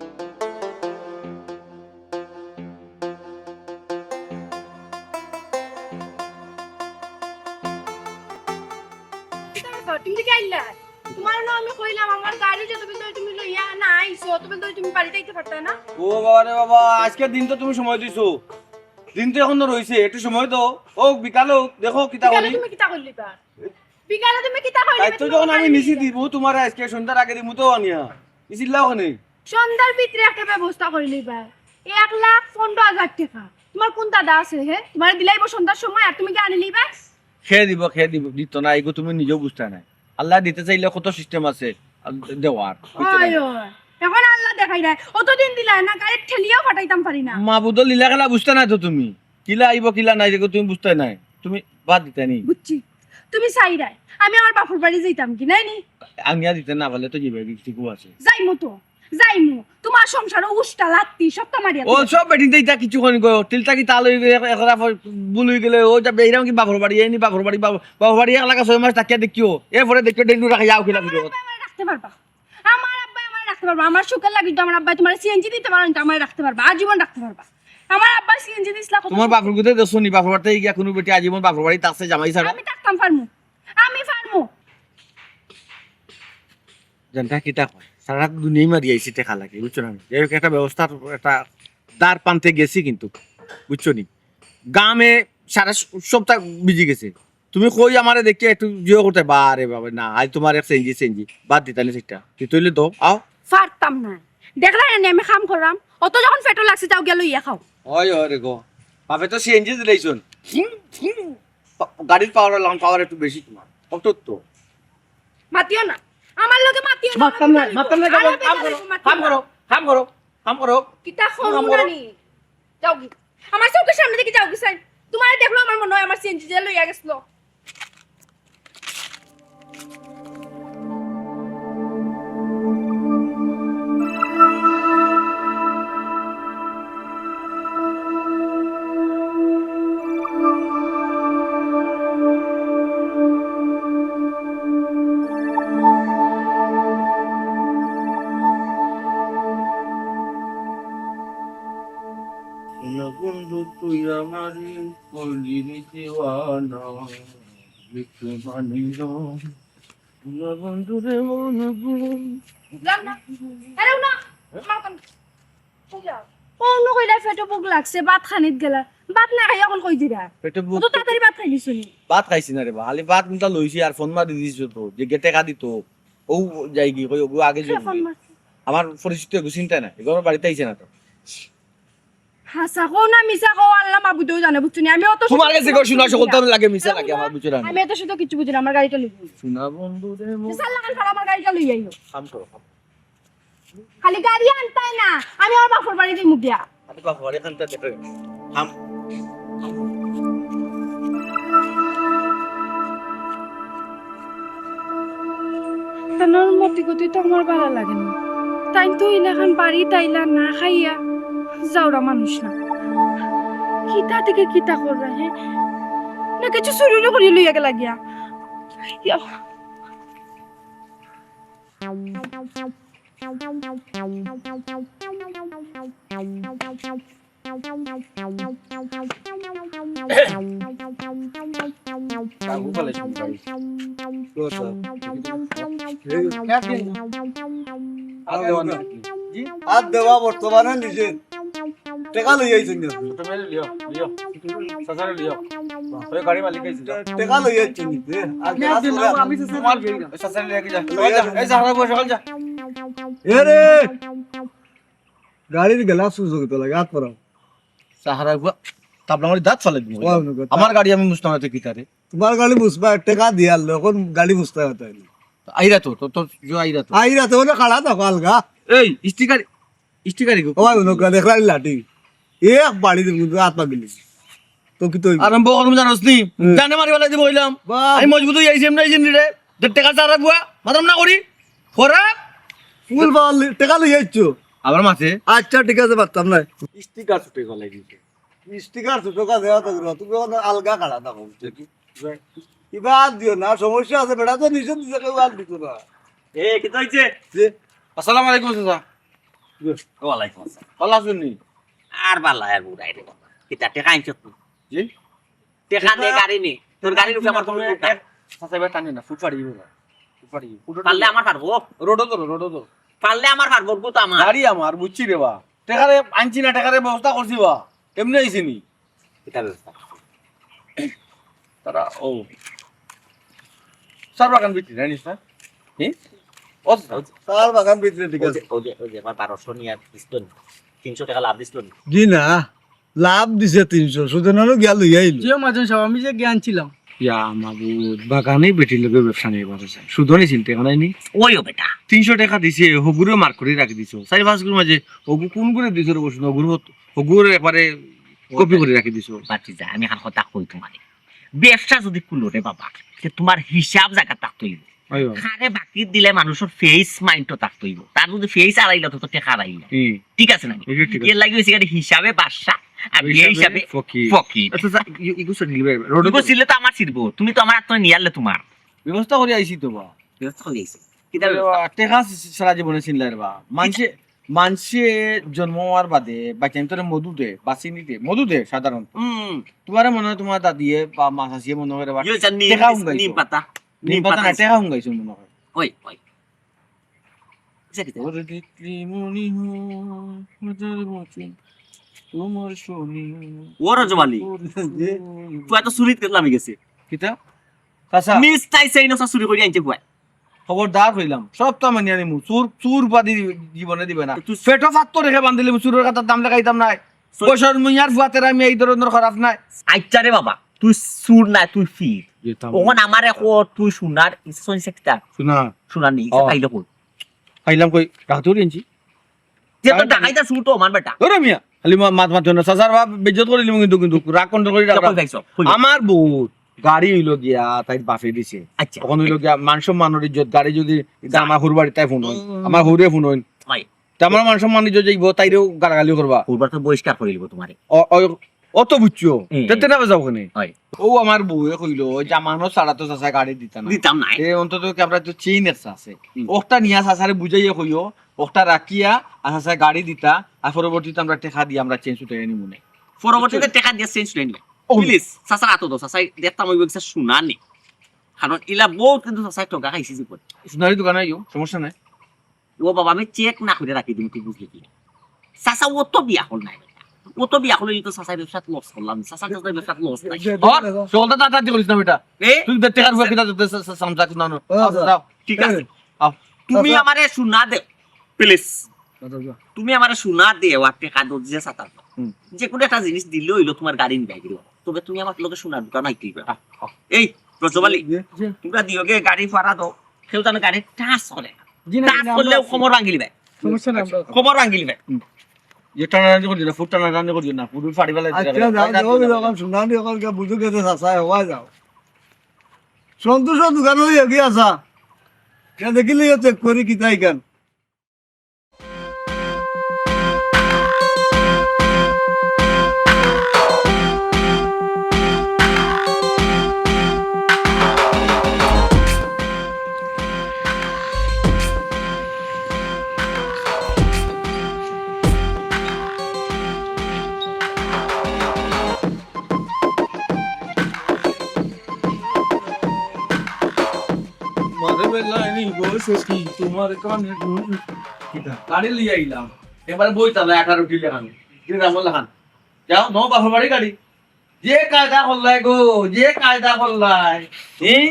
কিতা ব্যাপার? তুমি দেখি আইলা? তোমার না আমি কইলাম আমার গাড়ি যতক্ষণ ধরে তুমি লইয়া না আইছো, ততক্ষণ ধরে তুমি বাড়িত আইতে পারতা না? ও বাবা রে বাবা, আজকের দিন তো তুমি সময় দিছো। দিন তো এখনো রইছে, একটু সময় দাও। ও বিকালে হোক, দেখো কিতা বিকালে করি। তুমি কিতা করলিবা? বিকালে তুমি কিতা করলিবা? দায়িত্ব তুমি যখন আমি বাড়ি নিছি নিবা। দিমু তোমারে আজকে সন্ধ্যার আগে দিমু তো আনিয়া। ই চিল্লাও কেনে? সন্ধ্যার ভিতরে একটা ব্যবস্থা করিলিবা। এক লাখ পনেরো হাজার টেকা। তোমার কোন দাদা আছে, হে? তোমারে দিলাইবো সন্ধ্যার সময় আর তুমি গিয়া আনিলিবা? কে দিবো, কে দিবো, দিতো না, এগু তুমি নিজেও বুঝতায় নায়। আল্লায় দিতে চাইলে কত system আছে, আ, দেওয়ার, বুঝছো না? অয়, অয়। এখন আল্লায় দেখাই দেয়। অতদিন দিলায় না, গাড়িত ঠেলিয়াও ফাটাইতাম পারি না। মাবুদর লীলা খেলা বুঝতায় নায় তো তুমি। কিলা আইবো, কিলা নাই, এগু তুমি বুঝতায় নায়। তুমি বাদ দিতায় নি। বুঝছি। তুমি চাইরায়। আমি আমার বাপর বাড়ি যাইতাম কি, নায় নি? আনিয়া দিতে না পারলে তো যাইবায়, ঠিকও আছে। যাইমু তো। যাইমু। তোমার সংসারো উষ্টা লাত্তি সব তো মারিয়া ও দিলাম। সব বেটিন্তে ইতা কিছু কইন গো। তিলটা কি তাল অই গেলে, এক-, একরা ফ-, ভুল অই গেলে, ও যাবে, এরকম কি বাপর বাড়ি, এই নি বাপর বাড়ি, বাপ-, বাপর বাড়ি এক লাগা ছয় মাস থাকিয়া দেখিও। এরপরে দেখিও, ডেন্ডু রাখা যাও কিলা আমার ফিরত। আব্বায় আমারে রাখতে পারবা। আমার আব্বায় আমারে রাখতে পারবা। আমার সুখের লাগি তো আমার আব্বায় তোমারে সিএনজি দিতে পারবা, কিন্তু আমারে রাখতে পারবা। আজীবন রাখতে পারবা। আমার আব্বায় সিএনজি দিছলা কত তোমার সুখ। বাপর গুতে দেখছো নি, বাপর বাড়িতে গিয়া কোনো বেটি আজীবন বাপর বাড়ি থাকছে জামাই ছাড়া? আমি থাকতাম পারমু। আমি পারমু। জানতা কিতা কয়? সারা দুনিয়াই মারি আইছি টেকা লাগে, বুঝছো না? যাই হোক, একটা ব্যবস্থার একটা দ্বার প্রান্তে গেছি কিন্তু, বুঝছো নি? গামে সারা স-, সপ্তাহ ভিজি গেছে। তুমি কই আমারে দেখি একটু জিও করতে, বা রে বাবা, না, আজ তোমার এক সিএনজি, সিএনজি, বাদ দিতা নি সেটা। তুই তইলে দাও, আও। পারতাম না। দেখলা না নি আমি কাম কররাম? অত যখন পেট্রোল লাগছে, যাও গিয়া লইয়া খাও। অয়, অয় রে গো। বাপে তো সিএনজি দিলাইছন। হুম, হুম। পা-, গাড়ির পাওয়ার লাগান, পাওয়ার একটু বেশি তোমার। অত তো। মাতিও না। আমার লগে মাতিও না। মাততাম না, মাততাম না, আরে কাম করো, মাতিও কাম না। করো, কাম করো, কাম করো। কিতা করো কাম করো। না নি? যাও গি। আমার চউখর সামনে থাকি যাও গি সাইন। তোমারে দেখলো আমার মনে অয় আমার সিএনজি যে লইয়া গেছলো। বন্ধু তুই আমারে করলি রে দিওয়ানা, একটু মানি লো। বন্ধু রে বন্ধু। বুঝলাম না। আরে উনা, আমার কোন, কই যাও? অনো কইলা পেটো ভুক লাগছে, ভাত খানিত গেলা। ভাত না খাই অখন কই দিরা? পেটো ভুক অত তাড়াতাড়ি ভাত খাই দিছো নি? ভাত খাইছি না রে বা, খালি ভাত মুঠা লইছি আর ফোন মারি দিছো তো, যে গেটে কা দিত। ও যাই কি কই, ও আগে কে যাই। ফোন মারছে? আমার পরিচিত এগু চিন্তা না, এগু আমার বাড়িত আইছে না তো। হাছা কও না মিছা কও, আল্লা মাবুদেও জানে, বুঝছো নি? আমি অত তোমার কাছে কও, শোনা সকল তো লাগে, মিছা লাগে আমার, বুঝছো না? আমি অত শুধু কিচ্ছু বুঝি না, আমার গাড়িটা লই যাও। শোনা বন্ধু রে মন। মিছা লাগান ছাড়া আমার গাড়িটা লই যাইও। কাম করো, কাম। খালি গাড়ি আনতায় না, আমি আমার বাপর বাড়ি যাইমু গিয়া। আরে বাবা, আরে এখানটা দেখো। থাম। তানর মতি গতি তো আমার ভালা লাগে না। তাইন তো ইলাখান বাড়িত আইলা না খাইয়া যাওরা মানুষ না। কিতা থাকি কিতা কররা, হে? না কিছু চুরি করি লইয়া গেলা গিয়া। ইয়া। আর দেওয়া বর্তমানে নিজে। টেকা লই আইছইন না। ছোট মেয়ে লিও, লিও। চাচারে লিও। ওই গাড়ি মালিক আইছে, যাও। টেকা লই আইছইন না। আর আমি আর দিন না, আমি চাচারে লিয়ে যাই। ওই চাচারে লিয়ে যাই। লই যা। এই চাচারে বসে যা। এ রে! গাড়ির গ্লাস সুজো কিতা লাগে, হাত পড়াও। চাচারে বুয়া, তাবলা মারি দাঁত ফালাই দিমু। ওয়া, ওয়া, ওয়া। আমার গাড়ি আমি মুছতাম না, তুই কিতা রে? তোমার গাড়ি মুছবা, টেকা দিয়া আনলো, এখন গাড়ি মুছতে হতো না। আইরা তো, তো, তো, জো আইরা তো। আইরা তো, ওনে খাড়া থাকো আলগা। এই, স্টিকার স্টিকার ইগু। ওই, ওই, ওই, দেখলা নি লাঠি? এক বাড়ি দিমু, কিন্তু আত ভাঙিলিছি। তো কিতা অইবো? আরম্ভ করমু জানোস নি? হুম। জানে মারি ফালাই দিমু কইলাম। বাহ। আমি মজবুত অই আইছি, এমনে আইছি নি রে? যে টেকা চারা বুয়া, মাতরাম না করি। খরা। ফুল বাল, টেকা লই আইছো। আবার মাতে? আচ্ছা, ঠিক আছে, পারতাম না। স্টিকার ছুটে গেল এই দিকে। স্টিকার ছুটে গেল, দেওয়া তো গেল। তুমি ওখানে আলগা খাড়া থাকো, বুঝছো কি? ইবা আর দিও না, সমস্যা আছে, বেটা তো নিচে দিছে, কেউ আর দিত না। এ, কিতা অইছে? জি। আসসালামু আলাইকুম, চাচা। জি। ওয়ালাইকুম আসসালাম। ভালা আছইন নি? আর ভালা আর বুড়াই রে বাবা। কিতা টেকা আনছত তুই? জি? টেকা দে, গাড়ি নে। তোর গাড়ির উপরে আমার কোনো লোভ নাই। চাচা, এবার টানি না, ফুট ফাড়ি দিবো না। ফুট ফাড়ি দিবো। পারলে আমার পারবো। রোডো ধরো, রোডো ধরো। পারলে আমার পারবো, গো তো আমার। গাড়ি আমার, বুঝছি রে বা। টেকারে আনছি না, টেকারে ব্যবস্থা করছি বা। এমনি আইছি নি। কিতা ব্যবস্থা? তারা, ও। চার বাগান বিক্রি, জানিস না? হুম? ও, ও, চার বাগান বিক্রি, ঠিক আছে। ওই যে, ওই যে, ওই যে, আমার বারোশো নিয়া দিছিল নি? তিনশো টেকা লাভ দিছিল নি? জি না, লাভ দিছে তিনশো, সুদে নানু গিয়া লইয়া আইলো। জিও মাজন সাব, আমি যে গিয়া আনছিলাম। ইয়া মাবুদ, বাগানে বেটির লগে ব্যবসা নিয়ে কথা চাই। সুদনি চিনতে এখন আইনি? ওইও বেটা। তিনশো টেকা দিছে, হগুরে মার করে রাখি দিছো। চারি পাঁচ গুর মাঝে হগু কোন করে দিছো রে বসুন, হগুর হত-, হগুর একবারে কপি করে রাখি দিছো। বাতি যা, আমি এখন কথা কই তোমারে। ব্যবসা যদি খুলো রে বাবা, তে তোমার হিসাব জাগা থাকতে অইবো। অইবো। কারে বাকি দিলে মানুষর face mind তো থাকতে অইবো। তার যদি face আড়াইলা তো, তো টেকা আড়াইলা। হুম। ঠিক আছে না? এটা ঠিক আছে। এর লাগি হইছে কি হিসাবে বাদশা, আর বিয়ে হিসাবে হিসাবে ফকির। ফকির। আচ্ছা, আচ্ছা, ই-, ইগু সব নিবে, রোডে ইগু তো ছিলে তো আমার ছিড়বো। তুমি তো আমার আত্ম নিয়ালে তোমার। ব্যবস্থা করে আইছি তো বা। ব্যবস্থা করে আইছি। কিতা ব্যবস্থা? টেকা সারা জীবনে চিনলাই রে বা। মানষে, মানষে জন্ম হওয়ার বাদে বাচ্চা তোরে মধু দে, বাসি নিতে, মধু দে সাধারণত। হুম। তোমারে মনে হয় তোমার দাদিয়ে বা মা চাচিয়ে মনে হয় রে বা ইয়ে, যা নিম, টেকা নিম হুঙ্গাইছো। পাতা। নিম নিম পাতা পাতা না, আছে। টেকা হুঙ্গাইছো মনে হয়। ওই, ওই। কিতা কিতা? ওরে দেখলে মনে হয় হাজার বছর তোমার সনে। ও রজব আলী, ওরে যে তুই এত চুরিত কেটলা আমি গেছে। কিতা? চাচা। নিশ্চয় সেই নসা চুরি করি আনছে পুয়াই। খবরদার কইলাম, সব তো আমি নিয়া নিমু। চুর, চুর বাদে জীবনে দিবে না। তো তুই পেটো ফাত্তর রেখে বান্ধিলে চুরের কথার দাম লাগাইতাম নাই। চুর পয়সার মুইয়ার ফুয়াতের আমি এই ধরনের খারাপ নাই। আচ্ছা রে বাবা, তুই চুর না, তুই ফির। যেতাম। ওখান আমারে কো, তুই সোনার, ইসে সোনার কিতা? সোনা। সোনা নেই, ও। খাইলে কই? খাইলাম কই? রাতে উঠে আনছি। যে তো ডাকাইতা চুর তো আমার বেটা। ওরে মিয়া, খালি মা-, মাত মাতিও না। চাচার বাপ বেইজ্জত করি লিমু কিন্তু, কিন্তু রাগ control করি রাখ। কই পাইছো? কই? আমার বউ গাড়ি হইলো গিয়া তাই বাপে দিছে। আচ্ছা। তখন হইলো গিয়া মান সম্মানের ইজ্জত, গাড়ি যদি যা। আমার হুর বাড়ি তাই ফোন হয়, হুম। আমার হুরে ফোন হয়। হয়। তে আমার মান সম্মান ইজ্জত যাইবো, তাইরেও গালাগালি করবা। হুর বাড়ি তো বহিষ্কার করে দিবো তোমারে। অ-, অ-, অত বুঝছো? হুম। তে তেনা বাজাও কেনে? হয়। ও আমার বউয়ে কইলো, ওই জামানো ছাড়া তো চাচা গাড়ি দিতা না। দিতাম না। এ অন্তত কি আমরা তো চেইন একটা আছে। হুম। ওটা নিয়া চাচারে বুঝাইয়া কইও, ওটা রাখিয়া আর চাচা গাড়ি দিতা, আর পরবর্তীতে আমরা টেকা দিয়ে আমরা চেঞ্জ উঠাই নিমু নে। পরবর্তীতে টেকা দিয়ে চেঞ্জ উঠাই নিও। ও। Please, চাচার আতো দাও, চাচা দেখতাম ওই ব্যবসা সোনা নেই। কারণ ইলা বহুত কিন্তু চাচা ঠগা খাইছি জীবন। সোনারি দোকানে আইও, সমস্যা নাই। ও বাবা, আমি চেক না করে রাখি দিমু, তুই বুঝলি কি? চাচা, ও তো বিয়া করল নাই বেটা। ও তো বিয়া করলে তো চাচা ব্যবসাত লস করলাম, চাচা চাচা ব্যবসাত লস নাই। যে, যে, ধর, যে, যে। চলতে তাড়াতাড়ি করিস না বেটা। এ? তুই দে টেকার উপর কিনা দে, সা-, সা-, সামজা কিনা আনো। ও, আচ্ছা। যাও। ঠিক আছে। এ। আও। তুমি চাচা। আমারে সোনা দে, please। আচ্ছা, যা। তুমি আমারে সোনা দে, ও টেকা দো যে চাচা। হুম। যে কোনো একটা জিনিস দিলে হইলো তোমার গাড়ি নিয়ে গেল। তবে তুমি আমার লগে সোনার দোকান আইতে হইবে। আহ, আহ। এই, রজব আলী, জি, জি। তোমরা দিও গে গাড়ি ভাড়া দাও। কেউ যেন গাড়ি টাচ করে না। জি না, টাচ জি না, করলেও আমরা আছি। কোমর ভাঙিলি ভাই। সমস্যা নাই, আমরা আছি। কোমর ভাঙিলি ভাই। হুম। যে টানাটানি করিও না, ফুট টানাটানি করিও না, ফুট ফাড়ি ফেলাই দিও। আচ্ছা, যাও, যাও, যাও, যাও, এখন সোনা নিয়ে এখন গিয়া বুঝো গেছে, চাচা, হওয়া যাও। সন্তোষর দোকান হয়ে গিয়ে আসা। না দেখিলে ইয়ে চেক করি কিতা ইখান। মারে বেলাইনি বসে কি তোমার কানে ঢুল। কিতা? গাড়ি লইয়া আইলাম। এবারে বই চালায় আঠারো কিলো আমি। দিন রামল লাখান। যাও, নও বাপর বাড়ি গাড়ি। যে কায়দা করলাই গো, যে কায়দা করলাই। হুম?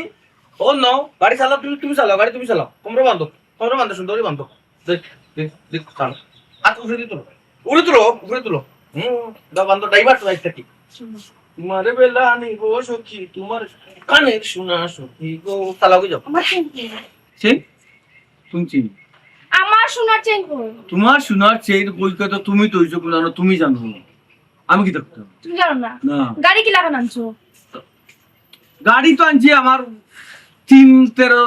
ও নও, গাড়ি চালাও তুমি, তুমি চালাও, গাড়ি তুমি চালাও। কোমরে বান্ধো, কোমরে বান্ধো, সুন্দর করে বান্ধো। দেখ, দেখ, দেখ, চালাও। হাত উপরে দিয়ে তুলো। উপরে তুলো, উপরে তুলো। হুম, দাও বান্ধো, ড্রাইভার তো দায়িত্ব কি? মারে বেলা নেই গো সখী, তোমার কানের সোনা সখী গো। চালাও কি যাও? আমার চেইন কই? চেইন? তুমি চেইন? আমার সোনার চেইন কই? তোমার সোনার চেইন কই কথা তুমি তো হইছো কোন জানো, তুমি জানো। আমি কি দেখতাম? তুমি জানো না? না। গাড়ি কি লাগান আনছো? গাড়ি তো আনছি আমার তিন তেরো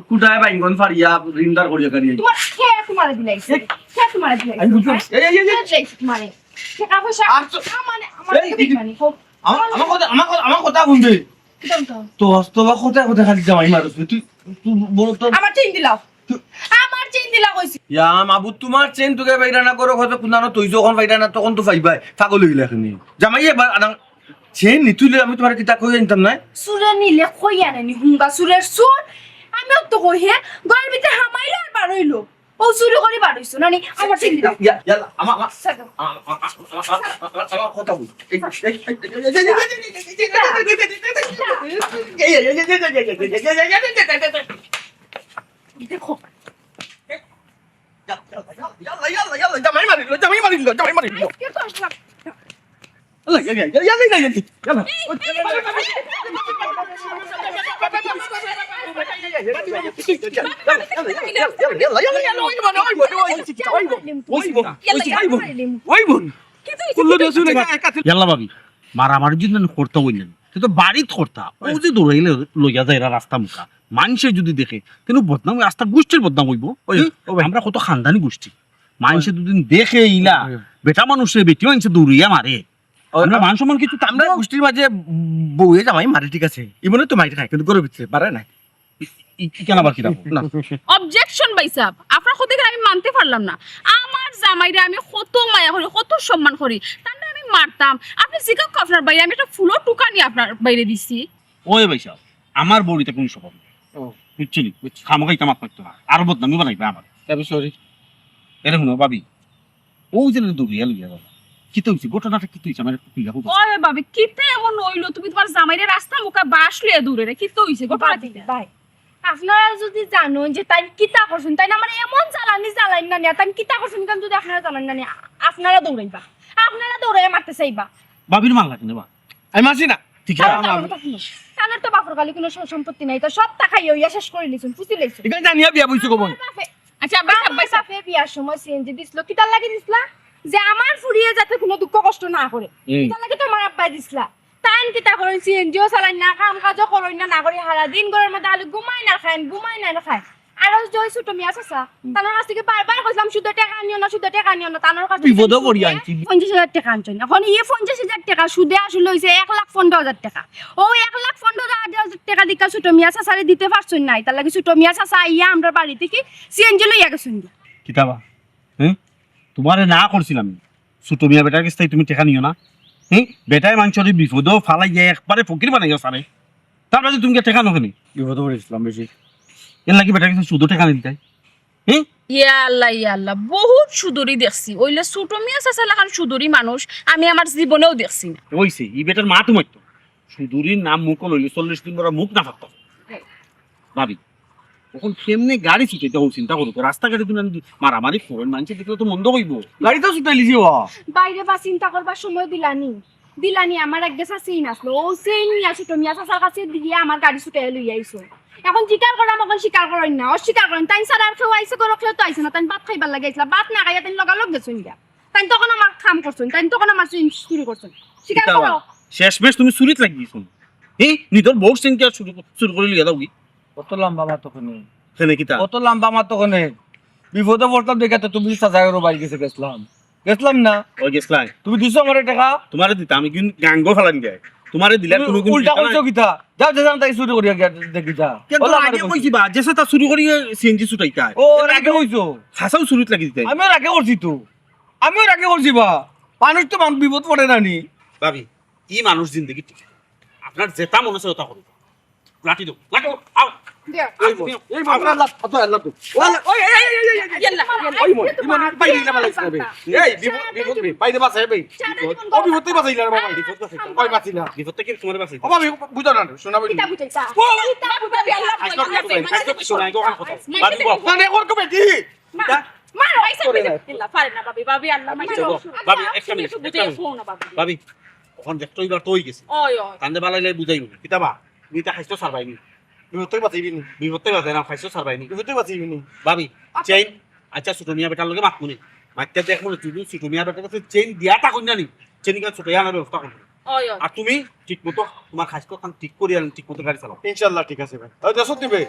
কুটায় বাইঙ্গন ফাড়িয়া রিন্দার করিয়া গাড়ি আনছি। তোমার কে তোমারে দিলাইছে? এ, কে তোমারে দিলাইছে? আমি বুঝলাম। হ্যাঁ? এই, এই, এই, এই। কে দিলাইছে তোমারে? টাকা পয়সা আর তো আমার, মানে, আমার এই, থেকে এই, বেইমানি, হোক। আমার, আমার কথা, আমার কথা, আমার কথা শুনবে। তো হস্ত বা কোথায় কোথায় খালি জামাই মারস বে? তুই, তুই বড় তো আমার চেইন দিলাও। আমার চেইন দিলা কইছি। ইয়া মাবুদ, তুমার চেইন তুকে বাইরা না করো, কত কুনানো তুই যখন বাইরা না, তখন তো পাইবায়। পাগল অইগেলে এখনি। জামাই এবার আনা চেইন নি তুইলে আমি তুমারে কিতা কই আনতাম না? চুরে নিলে কই আনে নি, হুঙ্গা চুরের চুর। আমিও তো কই হে, ঘরর ভিতরে হামাইলো আর বার অইলো। ও চুরি করি বার অইছো না নি? আমার চেইন দিলাও। ইয়া, ইয়াল্লা, আমা, আমা, ছাড়ো। আমা, আমা, কথা বল। এই, এই, এই, দেখো। ইয়াল্লা, ইয়াল্লা, ইয়াল্লা, ইয়াল্লা, ইয়াল্লা, ইয়াল্লা, ইয়াল্লা, জামাই মারিল, জামাই মারিল, জামাই মারিল। ইয়াল্লা, ইয়াল্লা, ইয়াল্লা, ইয়াল্লা, ইয়াল্লা। ইয়াল্লা ভাবি, মারামারি যদি করতা অইলে, তুই তো বাড়িত করতা। ও যে দৌড়াইলে লইয়া যায় এরা রাস্তা মুখা, মানষে যদি দেখে, তেন বদনাম, রাস্তা গুষ্টির বদনাম অইবো। ওই, হুম? ও ভাই। আমরা কত খানদানি গুষ্টি। মানষে দুদিন দেখে ইলা, ওই। বেটা মানুষে বেটি মানষে দৌড়াইয়া মারে। ওই, আমরা আম-, মান সম্মান কিছু আমরা থাকবো? গুষ্টির মাঝে বউয়ে জামাই মারে, ঠিক আছে, ইমনে তো মাইর খায়, কিন্তু ঘরর ভিতরে মারে না। ই-, ই-, ই কেন আবার কিতা? না। Objection, ভাইসাব, আপনার কথা আমি মানতে পারলাম না। আমার জামাইরে আমি কত মায়া করি, কত সম্মান করি, তানরে আমি মারতাম? আপনি জিকাউক্কা আপনার বাইরে, আমি একটা ফুলর টুকা নি আপনার বাইরে দিছি। ওই ভাইসাব, আমার বউর ইতা কুনু স্বভাব নাই। ও। বুঝছনি? বুঝছি। খামোখা ইতা মাত মাততো না। আরো বদনামি বানাইবা আমার। আমি sorry। এরে হুনো ভাবি, ও যে দৌড়িয়া লইয়া গেল। কিতা অইছে? ঘটনাটা কিতা অইছে? আমার একটু খুলিয়া কও। ওরে ভাবি, কিতা এমন অইলো? তুমি তুমার জামাইরে রাস্তা মুখা বাঁশ লইয়া দৌড়াইরায়। কিতা অইছে? ঘটনা কিতা? ভাই, আপনারা যদি জানইন যে তাইন কিতা করছইন, তাইন আমারে এমন জ্বালানি জ্বালাইন না নি, তাইন কিতা করছইন, ইখান যদি আপনারা জানইন না নি, আপনারা দৌড়াইবা, আপনারা দৌড়াইয়া মারতে চাইবা। ভাবির মারলা কেনে বা? আমি মারছি না। ঠিক আছে। তাইন তো আমার কথা হুনো। তানর তো বাপর খালি কুনু স-, সম্পত্তি নাই, তো সব টাকা ইয়া শেষ করি লিছইন, ফুছি লিছইন। ইখান জানিয়া বিয়া বইছো কখন? আমার বাপে আচ্ছা, আব্বা, আমার আব্বা, বাপে বিয়ার সময় সিএনজি দিছিল, কিতার লাগি দিছিলা? যে আমার ফুড়িয়ে যাতে কুনু দুঃখ কষ্ট না করে। হুম। কিতার লাগি তো আমার আব্বায় দিছিলা। তাইন কিতা করইন, সিএনজিও চালাইন না, কাম কাজও করইন না, না করি হারা দিন ঘরর মধ্যে খালি ঘুমাইন আর খাইন, ঘুমাইন আর খাইন। আর ওই যে ওই ছোট মিয়া চাচা, হুম। তানর কাছ থাকি বারবার কইছিলাম, "সুদে টেকা আনিও না, সুদে টেকা আনিও না।" তানর কাছ থাকি বিপদও করি আনছি। পঞ্চাশ হাজার টেকা আনছইন। অখন ই পঞ্চাশ হাজার টেকা সুদে আসলে অইছে এক লাখ পনরো হাজার টেকা। অউ এক লাখ পনরো হাজার টেকা দিকা ছোট মিয়া চাচারে দিতে পারছইন না। ইতার লাগি ছোট মিয়া চাচা আইয়া আমরার বাড়ি থাকি সিএনজি লইয়া গেছইন গিয়া। কিতা বা? হুম? তুমারে না করছিলাম নি? ছোট মিয়া বেটার গেছ থাকি তুমি টেকা নিও না। হুম? বেটায় মানষরে বিপদো ফালাইয়া একবারে ফকির বানাইয়া ছাড়ে। তার বাদে তুমি গিয়া টেকা নেও কেনে? বিপদো পড়ছিলাম বেশি। এর লাগি বেটার গেছ থাকি সুদো টেকা নিতায়। হুম? ইয়া আল্লাহ, ইয়া আল্লাহ, বহুত সুদুরি দেখছি। অইলে ছোট মিয়া চাচা লাখান সুদুরি মানুষ আমি আমার জীবনেও দেখছি না। অইছে, ই বেটার মা তো মারতো। সুদুরির নাম মুখো লইলে চল্লিশ দিন পরে মুখ না ফাটতো। ভাবি, অখন কেমনে গাড়ি ছুটাইতা অউ চিন্তা করো তো। রাস্তাঘাটে তুমি মারামারি করইন, মানষে দেখলে তো মন্দ কইবো। গাড়ি তো ছুটাইলিছি বা। বাইরে বা চিন্তা করবার সময় দিলানি। দিলানি, আমার এক গেছা চেইন আছলো। অউ চেইন নিয়া ছোট মিয়া চাচার কাছে দিয়া আমার গাড়ি ছুটাইয়া লইয়া আইছো। অখন স্বীকার করাম, অখন স্বীকার করইন না, অস্বীকার করইন। তাইন ছাড়া আর কেউ আইছে ঘরো? কেউ তো আইছে না। তাইন ভাত খাইবার লাগি আইছলা, ভাত না খাইয়া তাইন লগালগ গেছইন গিয়া। তাইন তখন আমার কাম করছইন, তাইন তখন আমার চেইন চুরি করছইন। স্বীকার কিতা করো। বা? শেষমেশ তুমি চুরিত লাগি গেছো। হি, নিজর বউর চেইন কিয়া চুরি, চুরি করি লইয়া যাওগি? কত লম্বা মাত অখানে। কেনে কিতা? কত লম্বা মাত অখানে। বিপদো পড়তাম দেখিয়া তো তুমি চাচার বাড়ি গেছে গেছলাম। গেছলাম না? অয় গেছলায়। তুমি দিছো আমারে টেকা? তুমারে দিতাম, আমি কিন্তু গাঙ্গো ফালান যায়। তুমারে দিলে তুমি কুনু গুণ উল্টা দিতা না। কইছো কিতা? যাও, যাও, যাও, তাই চুরি করিয়া গিয়া দেখি যা। কিন্তু ওলা আগে আমারে কইছি বা, যে চাচা চুরি করি সিএনজি ছুটাইতা। ও, এর আগে কইছো? হাছাউ চুরিত লাগি দিতায়। আমিও আগে করছি তো। আমিও আগে করছি বা। মানুষ তো মান-, বিপদ পড়ে না নি। ভাবি, ই মানুষ জিন্দেগি ঠিক। আপনার যেটা মনে চায় ওটা করুন। লাঠি দেও, লাঠি দেও, আও। দেও। এই মন, এই মন, আল্লাহ, আল্লাহ, আল্লাহ তো। ওই, ওই, এই, এই, এই, এই, এই, ইয়াল্লা, ইয়াল্লা, ওই মন, ইয়াল্লা, এই মন, বাইরে ইয়াল্লা, ইয়াল্লা, ইয়াল্লা, ইয়াল্লা। এই বিপদ, বিপদ রে, বাইরে বাঁচাই, ভাই। চাচা, জীবন ও বিপদ থেকে বাঁচাইলা রে বাবা। বিপদ বাঁচাইলা। ওই বাঁচিলা। বিপদ থেকে তোমার বাঁচাইলা। ও ভাবি, বুঝো না, শোনা ভাই। কিতা বুঝাইতা? ও, কিতা বুঝাইতা? আইসো, আইসো, আইসো, শোনা, এই কথা। মাইকে দেখো। মানে, ওর কো বেটি। মা, কিতা? মারো, আইসা করে বুঝে না। ইল্লা, পারে না, ভাবি, ভাবি, আল্লাহ, মাইকে আচ্ছা, দেখো। ভাবি, একটা মিনিট, একটু একটা বুঝে মিনিট। ফোন না, ভাবি। ভাবি, অখন দেখতো এবার তো অই গেছে। ওই, ওই। তান্দে বালাইলে বুঝাই বলে। কিতা বা? তুমি তা খাইছো সারবাইনি। বিপদ থেকে বাঁচাইবি নি? বিপদ থেকে বাঁচাই না, খাইছো সারবাইনি। বিপদ থেকে বাঁচাইবি নি? ভাবি, আচ্ছা। চেইন, আচ্ছা, ছোট মিয়া বেটার লগে মাত মুনি। মাইতে দেখ মনে, তুই ছোট মিয়া বেটার কাছে চেইন দিয়া তা কইনা নি। চেইন গা ছোট ইয়ানোর ব্যবস্থা করবো। ওই, ওই। আর তুমি ঠিক মতো তোমার খাইছো খান ঠিক করি আর ঠিক মতো গাড়ি চালাও। ইনশাআল্লাহ ঠিক আছে ভাই। ওই দেশত নিবে।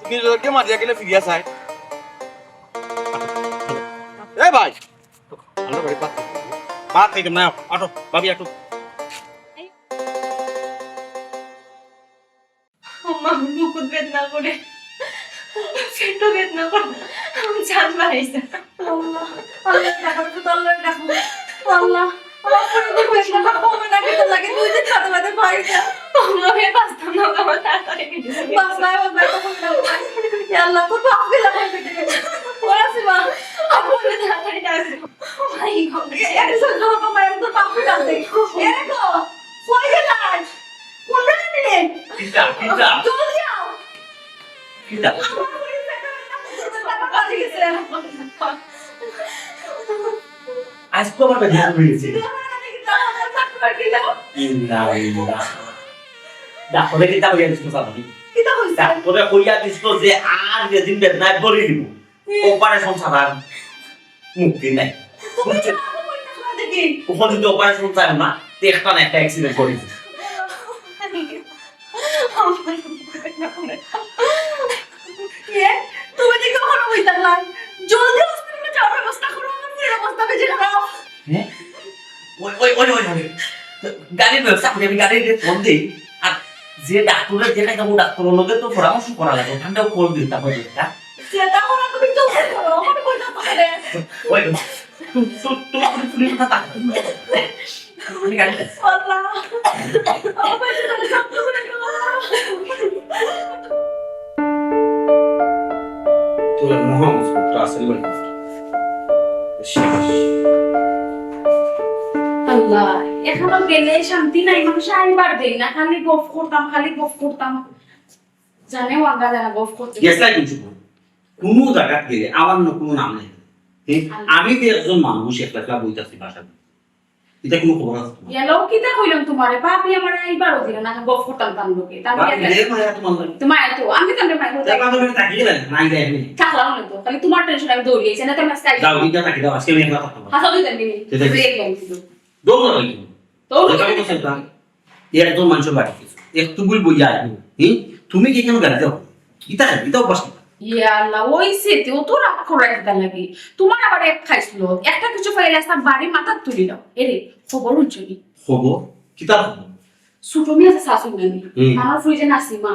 নিজকে মারিয়া গেলে ফিরিয়া চায়। এ ভাই, আমরা বাড়ি পাত। ভাত খাইতাম না, আটো, ভাবি, আটো। আমার বুকুত বেদনা করে, পেটো বেদনা করে, আমার জান বারইছে। আল্লাহ, আল্লাহ, ডাকো, আল্লাহ, ডাকো। আল্লাহ, আমার ফুরির বেদনা কমে না, কিতা লাগে? দুই দিন বাদে বাদে বাড়ি যা। আমি বাঁচতাম না, আমার তাড়াতাড়ি কেটে যাবে। বাঁচবায়, বাঁচবায়, তখন না। ইয়া আল্লাহ, তোর বাপ গেলা কই কেটে গেছে? ওরা সীমা, আমার তাড়াতাড়ি ডাক দাও। মাই গো। এ, এ, সহ্য হতো না, আমি তোর বাপরে ডাক দেই। এ গো, কই গেলাস? কোন রে? কিতা, কিতা? জলদি আও। কিতা? আমার ফুরির পেটো ব্যথা করছে, বাবা বাড়ি গেছে। আজকে আমার বেদনা হয়ে গেছে। ইন্না লিল্লাহ। ডাক্তারে কিতা কইয়া দিছিল জানো নি? কিতা কইছে? ডাক্তারে কইয়া দিছিল যে আর যেদিন বেদনায় ধরি দিব, অপারেশন ছাড়া আর মুক্তি নাই। বুঝছো? ওখানে যদি অপারেশন চায় না, তো একটা না একটা অ্যাক্সিডেন্ট করি। এ, তুমি দেখি ওখানে বই থাকলাই। জলদি হসপিটালে যাওয়ার ব্যবস্থা করো, আমার ফুরির অবস্থা বেশি খারাপ। হ্যাঁ? ওই, ওই, ওই, ওই, ওই। গাড়ির ব্যবস্থা করি, আমি গাড়ির ফোন দেই। আর যে ডাক্তারের দেখাইতাম, ও ডাক্তারের লগে তো পরামর্শ করা লাগে, ওখানটাও কল দিই, তারপর যেটা। সেটা ওরা তুমি জলদি করো, ওখানে বই থাকো কেনে? ওই, তো, তো, তো, তুমি পুলিশ কথা তাকাও। আমি গাড়ি আল্লাহ। আমার বাচ্চা তাহলে সব কিছু রেখে বলো। তোরা মহা মুসিবত, আসলে বলে। শেষ। আল্লাহ, এখানো গেলে শান্তি নাই, মানুষ আইবার দেই না, খালি গফ করতাম, খালি গফ করতাম। জানে ওয়াঙ্গা জানা গফ করতে। গেছলাই কোন সময়? কোনো জাগাত গেলে আমার না কোনো নাম নাই। হ্যাঁ? আল্লাহ। আমি যে একজন মানুষ একলা একলা বই থাকছি বাসাত। ইটা কোনো খবর আছে তোমার? গেলেও কিতা কইলাম তোমারে? ভাবি আমারে আইবারও দিলা না, গফ করতাম তান লগে। তান ভাবি লগে রে মায়া তোমার লাগে। তোমার এত, আমি তো মায়া করতে তা বাবা বেটা থাকি গেলেন, নাই যায় আমি। থাকলাম না তো, খালি তোমার টেনশন আমি দৌড়ি আইছি, না তো আমি আজকে আইতাম। যাও, ইটা থাকি দাও, আজকে আমি একলা থাকতাম। হাসা দুই দিন দিন। সেটাই। দুই একদম কিন্তু। দৌড় মারো কিন্তু। দৌড় যেটা মারো। বলছো সেটা। একজন মানুষের বাড়ি গেছে। একটু ভুল বইয়া আইবো। হুম? তুমি কি কেন গাড়ি যাও? ইটা খালি, ইটা অভ্যাস না। ইয়া আল্লাহ, ওই সেতে অত রাগ করা কিতা লাগি? তোমার আবার এক খাইছিল, একটা কিছু পাইলে একটা বাড়ি মাথাত তুলি দাও। এরে, খবর হুনছো নি? খবর? কিতা খবর? ছোট মিয়া আছে শাশুড়ি নানি। হুম। আমার ফুরি যে নাসিমা,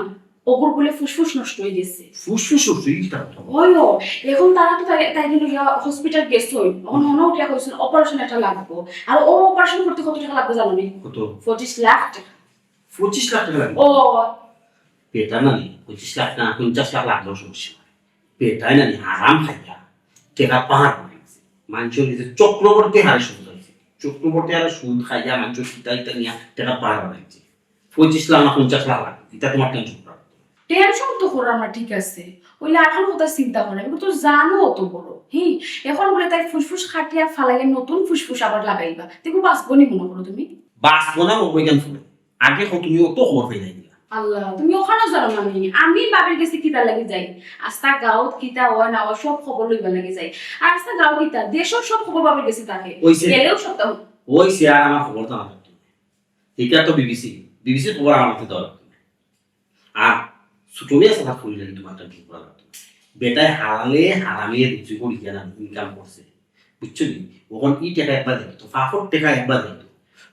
ওগুর বলে ফুসফুস নষ্ট হয়ে গেছে। ফুসফুস নষ্ট হয়ে গেছে, কিতা কথা? ওই ও, এখন তারা তো তাই, তাই কিন্তু ইয়া হসপিটাল গেছে, এখন মনে উঠিয়া কইছেন অপারেশন একটা লাগবো। আর ও অপারেশন করতে কত টাকা লাগবে জানো নি? কত? পঁচিশ লাখ টাকা। পঁচিশ লাখ টাকা লাগবে? ও। বেটা নানি, পঁচিশ লাখ না, পঞ্চাশ লাখ লাগলেও সমস্যা নাই। বেটায় নানি হারাম খাইয়া টেকা পাহাড় বানাইছে। মানুষের নিজে চক্রবর্তী হারে সুদ খাইছে। চক্রবর্তী হারে সুদ খাইয়া মানুষের কিতা ইতা নিয়া টেকা পাহাড় বানাইছে। পঁচিশ লাখ না পঞ্চাশ লাখ লাগবে, ইটা তোমার টেনশন করা লাগবে না। টেনশন তো করার না, ঠিক আছে, ওইলে এখন কথা চিন্তা করে, আমি তো জানো অত বড়, হি, এখন বলে তাই ফুসফুস কাটিয়া ফালাইয়া নতুন ফুসফুস আবার লাগাইবা, দেখো বাঁচবো নি মনে করো তুমি? বাঁচবো না, মরবো এখান ফুলে। আগে কও তুমি অত খবর পাই নাই দিলা। আল্লাহ, তুমি ওখানেও জানো না নি? আমি বাবির গেছে কিতা লাগি যাই? আস্তা গাঁওত কিতা হয় না হয় সব খবর লইবার লাগি যাই। আর আস্তা গাঁও কিতা, দেশর সব খবর বাবির গেছে থাকে। ওইছে। গেলেও সব তা ওইছে, আর আমার খবর তো আমার লাগতো না। এটা তো বিবিসি, বিবিসির খবর আমার লাগতো না। আর ছোট মিয়া সাথে ফুরি লাগি তোমার একটা ঠিক করা লাগতো না। বেটায় হালালে হারামে রুজি করি দিয়া না ইনকাম করছে। বুঝছো নি? ওখান ই টেকা একবার দেখতো, ফাফর টেকা একবার দেখতো,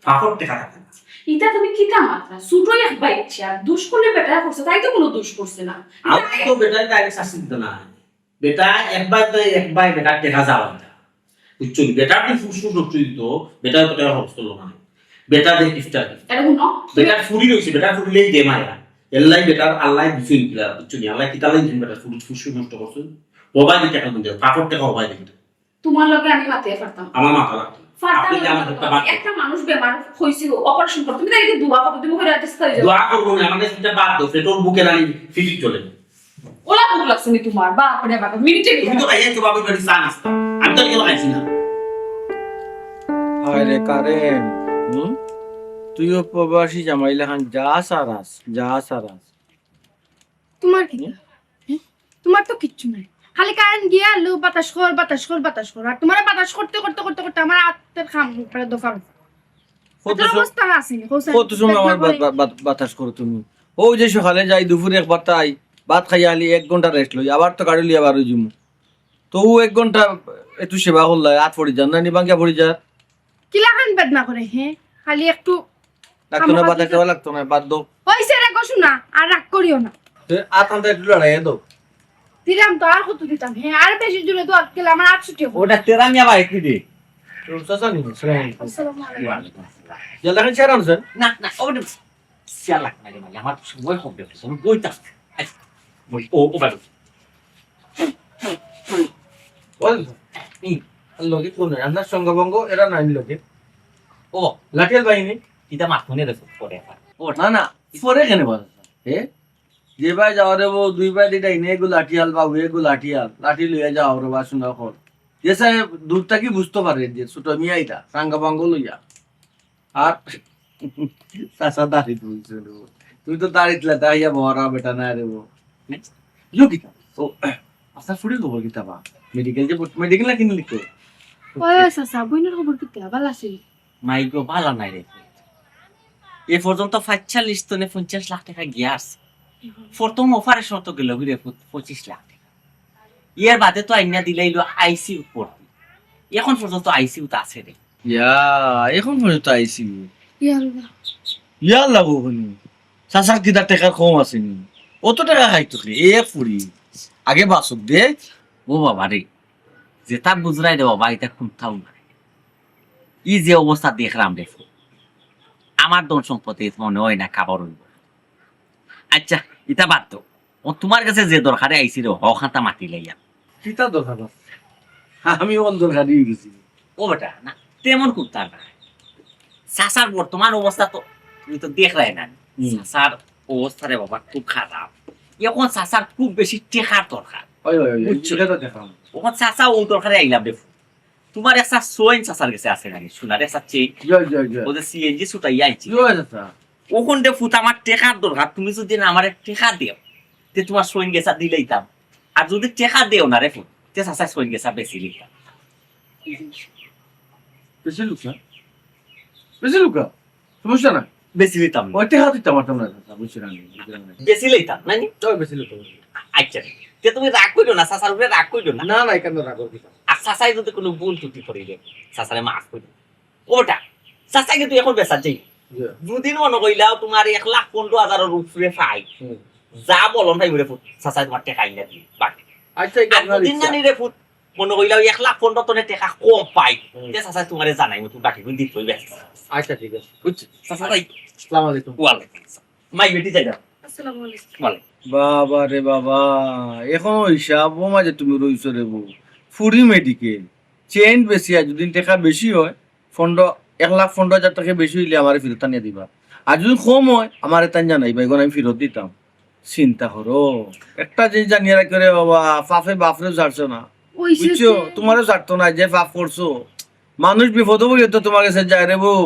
ফাফর টেকা থাকে না। ইটা তুমি কিতা মাতরা? ছোট এক বাইচ্চা, আর দোষ করলে বেটায় করছে, তাই তো কোনো দোষ করছে না। আর তো বেটায় ডাইরেক্ট শাস্তি দিত না। বেটায় একবার তো একবার বেটার টেকা যাওয়া না। বুঝছো নি? বেটার তো ফুসফুস নষ্ট হইতো, বেটার তো টেকা খরচ করলো না। বেটা যে গিফটার। এটা হুনো। বেটার ফুরি রইছে, বেটার ফুরিলেই দে মায়া। এল্লাই বেটার আল্লাহ দিছইন কিলা, বুঝছো নি? আল্লাহ কিতা লাগি দিছইন বেটার ফুরি ফুসফুস নষ্ট করছইন? হবাই দিতে এখন দে, ফাফর টেকা হবাই দিতে। তোমার লগে আমি মাতিয়ে পারতাম। আমার মাথা লাগতো না। পারতাম আপনি না। যে আমার একটা বাদ দেন। একটা মানুষ বেমার হইছে, অপারেশন করতে, তুমি তাই দোয়া করো, তুমি করে আদেশ তাই যাও। দোয়া করবো না, আমার কাছে একটা বাদ দাও, পেটর বুকে রানি ফিটিং চলে। ওলা ভুক লাগছে নি তোমার? বাপ রে বাপ, মিনিটে তুমি তো খাইয়া তো বাবুর বাড়ি চা নাস্তা। আমি তো আর কেন খাইছি না। হায় রে কারেম, হুম? তুইও প্রবাসী জামাই লাখান যা সারাস, যা সারাস। তোমার কি? হুম? তোমার তো কিচ্ছু নাই, খালি কারেন্ট গিয়া আলু বাতাস কর, বাতাস কর, বাতাস কর। আর তোমার বাতাস করতে, করতে, করতে, করতে আমার আত্মার খাম উপরে দফা। কত এত সম-, অবস্থা আছে, কত সময় আমার বা-, বা-, বা-, বাতাস করো তুমি? ও যে সকালে যাই, দুপুরে একবার তাই, ভাত খাইয়া খালি এক ঘন্টা রেস্ট লই, আবার তো গাড়ি লইয়া বার হয়ে যাবো। তো ও এক ঘন্টা একটু সেবা করলাই, আত পড়ি যার, না নি ভাঙ্গিয়া পড়ি যার। কিলাখান বেদনা করে, হে? খালি একটু লাগতো না, বাতাস দেওয়া লাগতো না, বাদ দাও। হইছে রে গো, শোনা, আর রাগ করিও না। তে আত আনতে একটু লড়াইয়া দাও। দিলাম তো, আর কত দিতাম? হ্যাঁ, আর বেশি জোরে তো আটকেলে আমার আট ছুটি হবে। ওটা তেরা মিয়া ভাই কি দে? চাচা নি, আসসালামু আলাইকুম। আসসালামু আলাইকুম। ওয়ালাইকুম আসসালাম। জেলা খান চেয়ার আনছেন? না, না, ওটা চেয়ার লাগবে না রে ভাই, আমার সময় কম বের হচ্ছে, আমি বইতাম। এই, বই, ও, ও ভাই। ওই, হুম। আর লগে কোন নাই? আপনার সঙ্গভঙ্গ এরা নাই লগে। ও, লাঠিয়াল বাহিনী? কিতা মাত শুনে রে, পরে আবার। ও, না, না, পরে কেন বল? এ? যে ভাই যাও রে বউ, দুই ভাই দিটা ইনে এগু লাঠিয়াল, বাবু এগু লাঠিয়াল, লাঠি লইয়া যাও রে বা, শোনা কর। যে সাহেব দূর থাকি বুঝতে পারে যে ছোট মিয়া ইটা, সঙ্গভঙ্গ লইয়া। আর চাচা দাড়িত বইছে রে। তুই তো দাড়িত লেদা হইয়া বড় বেটা না রে বউ। ইয়ো কিতা? ও, আচ্ছা, ফুড়ির খবর কিতা বা? মেডিকেল যে পড়-, মেডিকেল না কিনলি তো? ওই, ওই, চাচা, বইনের খবর কিতা? ভালা আছে? মাই গো, ভালা নাই রে। এ পর্যন্ত পাঁচচল্লিশ তনে পঞ্চাশ লাখ টেকা গিয়া আছে। প্রথম অপারেশন তো গেল রে পঁচিশ লাখ টেকা। এর বাদে তো আইনা দিলাইলো আইসিইউ ভর্তি। এখন পর্যন্ত আইসিইউ তো আছে রে। ইয়া, এখন পর্যন্ত আইসিইউ। ইয়া আল্লাহ। ইয়া আল্লাহ গো, হুনি। চাচার কিতা টেকার কম আছে নি? অত টেকা খাইতো কে? এ ফুড়ি। আগে বাসুক দে। ও বাবা রে, যেটা বুঝরায় রে বাবা, এটা কোনটাও নাই। ই যে অবস্থা দেখরাম রে, আমার ধন সম্পত্তি মনে হয় না কাবার হইব। আচ্ছা, ইটা বাদ দেও। ও তোমার কাছে যে দরকারে আইছি রে, হক হাতা মাতি লইয়া। কিতা দরকার আছে? আমি অন দরকারি হয়ে গেছি। ও বেটা, না, তেমন কুত্তা না। চাচার বর্তমান অবস্থা তো তুমি তো দেখরায় না। হুম। চাচার অবস্থা রে বাবা খুব খারাপ। এখন চাচার খুব বেশি টেকার দরকার। ওই, ওই, ওই, বুঝছো? এটা তো দেখলাম। এখন চাচা ও দরকারে আইলাম রে। তোমার একটা চেইন চাচার গেছে আছে নাকি? সোনার একটা চেইন। জয়, জয়, জয়। ও যে সিএনজি ছুটাইয়া আইছি। জয় চাচা। ওখান দে ফুত আমার টেকার দরকার, তুমি যদি না আমারে টেকা দেও, তে তোমার চেইন গেছা দিলাইতাম। আর যদি টেকা দেও না রে ফুত, তে চাচা চেইন গেছা বেচি লইতাম। বেচি লুকা? বেচি লুকা? সমস্যা না। বেচি লইতাম। ওই টেকা দিতাম পারতাম না, চাচা, বুঝছি না আমি, বুঝছি না আমি। বেচি লইতাম, না নি? ওই বেচি লইতাম। আচ্ছা, তে তুমি রাগ করিও না, চাচার উপরে রাগ করিও না। না, না, এখানে রাগ করবি না। আর চাচায় যদি কোনো ভুল ত্রুটি করি দেয়, চাচারে মাফ করি। ওটা, চাচা কিন্তু এখন বেচা যাই। জি। দুদিন মনে কইলাও তোমার এক লাখ পনেরো হাজারের উপরে পাই। হুম। যা বলন ভাই ওরে ফুত, চাচায় তোমার টেকা আইনা দিই, বাকি। আচ্ছা, এটা আর আপনার দুদিন ইচ্ছা। জানি রে ফুত, মনে কইলাও এক লাখ পনেরো তনে টেকা কম পাই। হুম। তে চাচায় তোমারে জানাই মতো বাকি গুণ দিতে হইবে। আচ্ছা, ঠিক আছে। বুঝছি? চাচা ভাই। আসসালামু আলাইকুম। ওয়ালাইকুম আসসালাম। মাই বেটি যাই দাও। আসসালামু আলাইকুম। ওয়ালাইকুম। বাবা রে বাবা, এখন হিসাব ও মাঝে তুমি রইছো রে বউ। ফুড়ি মেডিকেল, চেইন বেশি, আর যদি টেকা বেশি হয়, পনেরো, এক লাখ পনেরো হাজার টেকা বেশি হইলে আমারে ফেরত আনিয়া দিবা। আর যদি কম হয়, আমারে তাই জানাইবা, এখন আমি ফেরত দিতাম। চিন্তা করো, একটা জিনিস জানিয়া রাখো রে বাবা, পাপে বাপরে ছাড়ছো না। ওই সে বুঝছো? তো। তোমারও ছাড়তো না যে পাপ করছো। মানুষ বিপদে পড়িয়া তো তোমার গেছে যায় রে বউ।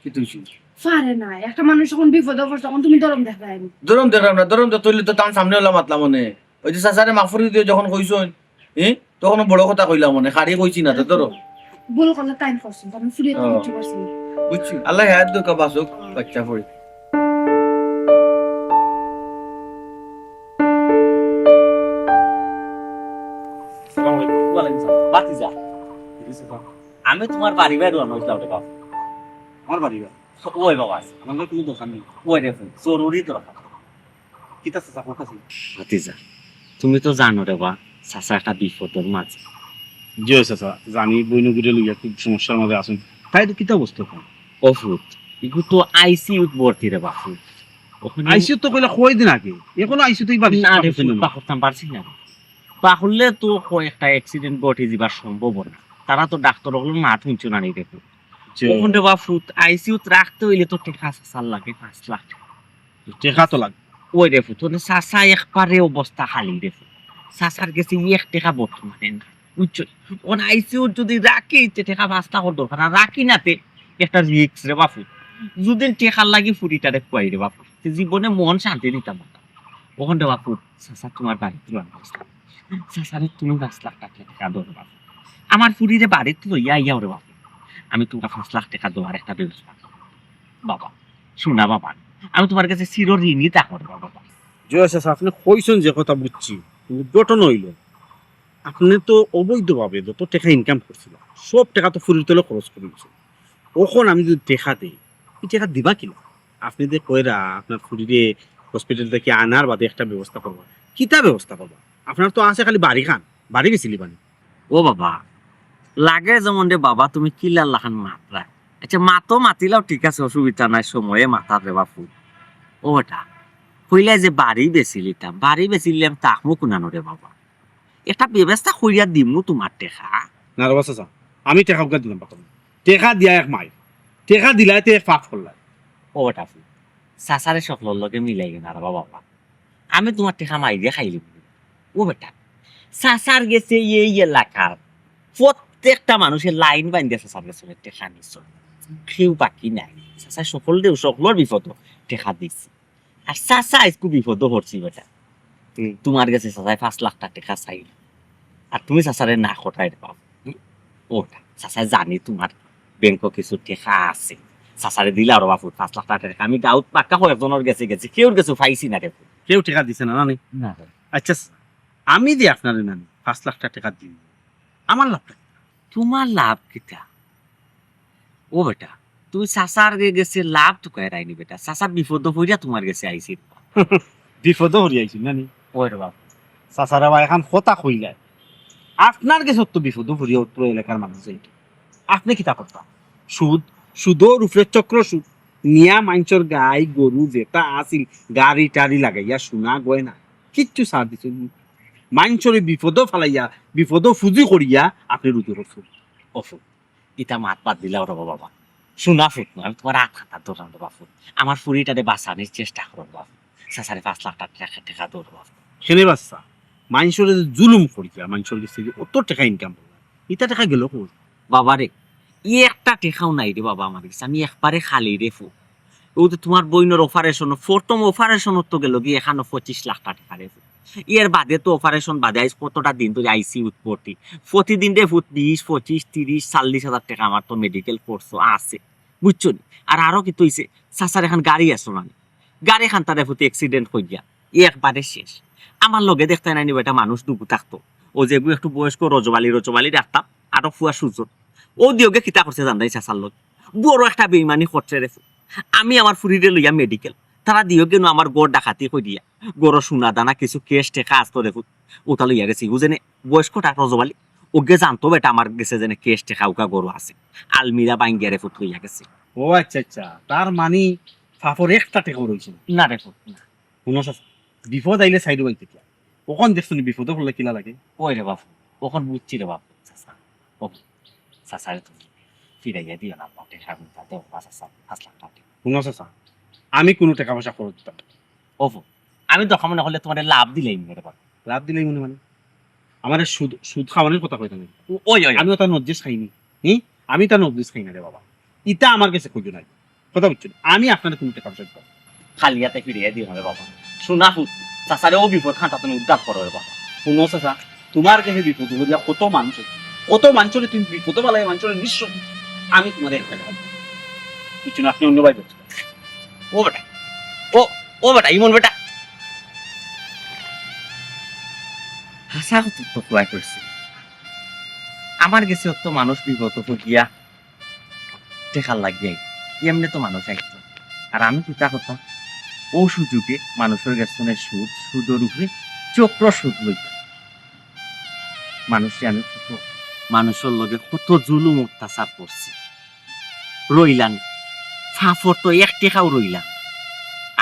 কি তুই শুন? পারে না, একটা মানুষ যখন বিপদে পড়ছে, তখন তুমি ধরম দেখায় নি। ধরম দেখলাম না, ধরম দেখতে হইলে তো তার সামনে ওলা মাতলাম মনে। ওই যে চাচারে মাফ করি দিও যখন কইছইন, হ্যাঁ? তখন বড় কথা কইলাম মনে, খাড়ি কইছি না তো, ধরো। ভুল করলে তাই করছেন, কারণ ফিরে তো ও। কিছু করছেন। বুঝছি, আল্লাহ হায়াত দোকা বাসুক, বাচ্চা পড়ি। আসসালামু আলাইকুম। ওয়ালাইকুম সালাম। ভাতিজা, আমি তোমার বাড়ি বাড়ি রওনা হইতাম রে বাবা। আমার বাড়ি বাড়ি? ওই বাবা আছে। আমার কোনো দোকান নেই। ওই রে, জরুরি দরকার। কিতা চাচা, কোন কাছে? ভাতিজা, তুমি তো জানো রে বা, চাচা একটা বিপদর মাঝে। জি অয় চাচা, জানি বইনগুরে লইয়া খুব সমস্যার মাঝে আছেন। তাই তো কিতা অবস্থা এখন? ও ফুত, ইগু তো আইসিইউত ভর্তি রে বাপু। ওখানে আইসিইউ তো কইলা কয়দিন আগে, এখনো আইসিইউ তো এই বাড়ি না রে বাড়ি ফুত, ছিল না। পাকরতাম পারছি না। পাকরলে তো কয় একটা accident ঘটি যিবার সম্ভাবনা। তারা তো ডাক্তার অকলর মাত হুনছো না নি দেখো। জি। ওখান রে বাপু, আইসিইউত রাখতে হইলে তো টেকা চাচার লাগে, পাঁচ লাখ টেকা। টেকা তো লাগে। ওই রে ফুত, মানে চাচা একবারে অবস্থা খালি রে ফুত। চাচার গেছে এক টেকা বর্তমানে নাই, বুঝছো? ওখান আইসিইউত যদি রাখি, তে টেকা পাঁচ লাখর দরকার, আর রাখি না তে একটা risk রে বাপু। যদি টেকার লাগি ফুড়িটারে খুয়াই রে বাপু, তে জীবনে মন শান্তি দিতাম না। ওখান রে বাপু, চাচা তোমার বাড়িত লওয়ার ব্যবস্থা। চাচারে তুমি পাঁচ লাখ টেকা দেও রে বাপু। আমার ফুড়িরে বাড়িত লইয়া আইয়াও রে বাপু। আমি তোমার পাঁচ লাখ টেকা দেওয়ার একটা ব্যবস্থা। বাবা, শোনা বাবা, আমি তোমার কাছে চির ঋণী থাকো রে বাবা। জি অয় চাচা, আপনে কইছইন যে কথা বুঝছি, কিন্তু ঘটনা অইলো, আপনে তো অবৈধভাবে যত টেকা income করছিলা, সব টেকা তো ফুড়ির তলে খরচ করি দিছইন। অখন আমি যদি টেকা দেই, ই টেকা দিবা কিলা? আপনে যে কইরা আপনার ফুড়িরে হসপিটাল থাকি আনার বাদে একটা ব্যবস্থা করবা। কিতা ব্যবস্থা করবা? আপনার তো আছে খালি বাড়িখান, বাড়ি বেচিলিবানি? ও বাবা, লাগে যেমন রে বাবা, তুমি কিলার লাখান মাতরায়। আচ্ছা, মাতো মাতিলাও ঠিক আছে, অসুবিধা নাই, সময়ে মাতার রে বাপু। ও বেটা, কইলায় যে বাড়ি বেচিলিতাম, বাড়ি বেচিলিলে আমি থাকমু কুনানো রে বাবা? একটা ব্যবস্থা করিয়া দিমু তোমার টেকা। না রে বা চাচা, আমি টেকা উগা দিতাম পারতাম না। টেকা দিয়া এক মাইর, টেকা দিলায় তে এক পাপ করলায়। ও বেটা, চাচারে সকলর লগে মিলাইও না রে বাবা। আমি তোমার টেকা মাইরে খাইলিমু। ও বেটা, চাচার গেছে এই এলাকার প্রত্যেকটা মানুষে লাইন বান্ধিয়া চাচার গেছে টেকা নিছে, কেউ বাকি নাই। চাচায় সকলরে, সকলর বিপদো টেকা দিছে। আর চাচা আইজকু বিপদো পড়ছি বেটা। হুম। তোমার গেছে চাচায় পাঁচ লাখ টেকা চাইল, আর তুমি চাচারে না করায় রে বাবা। ও বেটা, চাচায় জানি তোমার ব্যাংকো কিছু টেকা আছে, চাচারে দিলাও রে বাপু পাঁচ লাখ টেকা। আমি গাঁওত বাক্কা কয়েকজনর গেছে গেছি, কেউর গেছে পাইছি না রে। কেউ টেকা দিছে না, না নি? না রে। আচ্ছা, আমি যে আপনারে নানি পাঁচ লাখ টেকা দিমু, আমার লাভটা কিতা? তোমার লাভ কিতা? ও বেটা, তুমি চাচার গে-, গেছে লাভ তুকাইরায়নি বেটা, চাচা বিপদো পড়িয়া তোমার গেছে আইছিল। বিপদো পড়িয়া আইছিল না নি? ওই রে বাবা। চাচারে বা এখান কথা কইলায়, আপনার গেছে তো বিপদো পড়িয়া উঠলো এলাকার মানুষ যাইতো। আপনে কিতা করতা? সুদ, সুদর উপরে চক্র সুদ, নিয়া মাইনষর গাই গরু যেটা আছিল, গাড়ি টাড়ি লাগাইয়া, সোনা গয়না, কিচ্ছু ছাড় দিছইন নি। মাইনষরে বিপদো ফালাইয়া, বিপদো ফুজি করিয়া আপনে রুজি করছইন। অফু, ইতা মাত বাদ দিলাও রে বাবা। সোনা ফুত নয়, আমি তোমার আত হাতা ধরাম রে বাপু। আমার ফুরিটারে বাঁচানির চেষ্টা করো বাপু। চাচারে পাঁচ লাখ টেকা, টেকা দেও রে বাপু। কেনে বা চাচা, মাইনষরে যে জুলুম করিয়া, মাইনষর গেছে যে অত টেকা ইনকাম করলা, ইতা টেকা গেল কই? বাবা রে, ই একটা টেকাও নাই রে বাবা আমার গেছে, আমি একবারে খালি রে ফু। ও তো তোমার বইনর অপারেশন, প্রথম অপারেশন তো গেল কি এখানো পঁচিশ লাখ টেকা রে ফু। এর বাদে তো অপারেশন বাদে আইজ কতটা দিন তো আইসিইউত ভর্তি। প্রতিদিন রে ফুত বিশ, পঁচিশ, তিরিশ, চল্লিশ হাজার টেকা আমার তো মেডিকেল খরচ আছে, বুঝছো নি? আর আরো কিতা অইছে, চাচার এখান গাড়ি আছে না নি? গাড়ি খান তারে ফুত অ্যাক্সিডেন্ট করিয়া একবারে শেষ। আমার লগে দেখতায় নায় নি বেটা, মানুষ দুগু থাকতো, ও যেগু একটু বয়স্ক রজবালি রজবালি ডাকতাম, আরো ফুয়া সুজন। ও দিয়োগে কিতা করছে জানতায় চাচার লগে? বড় একটা বেইমানি করছে রে ফু। আমি আমার ফুরিরে লইয়া মেডিকেল, তারা দিয়োগে নু আমার ঘর ডাকাতি করিয়া, ঘরো সোনা দানা কিছু ক্যাশ টেকা আস্ত রে ফুত, ওটা লইয়া গেছে। ও যেনে বয়স্কটা রজবালি, ওগে জানতো বেটা আমার গেছে যেনে ক্যাশ টেকা উকা ঘরো আছে, আলমিরা ভাঙ্গিয়া রে ফুত লইয়া গেছে। ও আচ্ছা আচ্ছা, তার মানে ফাফর একটা টেকাও রইছে না? না রে ফুত, না। হুনো চাচা, বিপদ আইলে সাইডো বাইতে কিয়া? অখন দেখছো নি বিপদো পড়লে কিলা লাগে? ওই রে বাপু, অখন বুঝছি রে বাপু, চাচা। ও চাচারে তুমি ফিরাইয়া দিও না, আমার টেকা আমি তাতে পাঁচ হাজার, পাঁচ লাখ টেকা। হুনো চাচা, আমি কুনু টেকা পয়সা খরচ দিতাম না। ওফো, আমি তো মনে করলে তোমারে লাভ দিলাইমু রে বাপু। লাভ দিলাইমু নি মানে? আমারে সুদ, সুদ খাওয়ানির কথা কইতায় নায়। ও-, ওই, ওই, ওই। আমি ওটা নজ্জিস খাইনি। হুম? আমি তা নজ্জিস খাই না রে বাবা। ইতা আমার গেছে কইও নায়। কথা বুঝছো নি? আমি আপনারে কুনু টেকা পয়সা দিতাম না। খালি আতে ফিরাইয়া দিও না রে বাবা। সোনা ফুত, চাচারে ও বিপদ খানটা তুমি উদ্ধার করো রে বাবা। হুনো চাচা, তোমার গেছে বিপদ অইয়া কত মানুষ আছে, কত মাইনষরে তুমি বিপদো ফালাইয়া মাইনষরে নিঃস্ব। আমি তোমারে একটা কথা বুঝছো না, আপনে অন্য ভাই বলছেন। ও বেটা, ও, ও বেটা, ইমন বেটা। হাছা কথা তো কওয়া করছে। আমার গেছে অত মানুষ বিপদো পড়িয়া টেকার লাগিয়া আইতো। এমনে তো মানুষ আইতো। আর আমি কিতা করতাম? ও সুযোগে মানুষর গেছ থনে সুদ, সুদর উপরে চক্র সুদ লইতাম। মানুষরে আমি কত, মানুষর লগে কত জুলুম অত্যাচার করছি। রইলাম, ফাফর তো এক টেকাও রইলাম।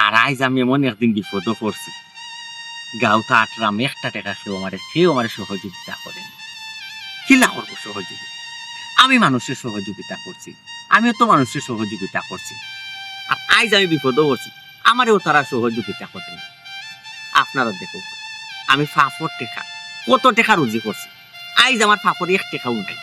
আর আইজ আমি এমন একদিন বিপদো পড়ছি, গাঁওত আটরাম, একটা টেকা কেউ আমারে, কেউ আমারে সহযোগিতা করে না। কিলা করবো সহযোগিতা? আমি মানুষরে সহযোগিতা করছি, আমিও তো মানুষরে সহযোগিতা করছি। আর আইজ আমি বিপদো পড়ছি, আমারেও তারা সহযোগিতা করে না। আপনারা দেখো, আমি ফাফর টেকা, কত টেকা রুজি করছি, আইজ আমার ফাফর এক টেকাও নাই।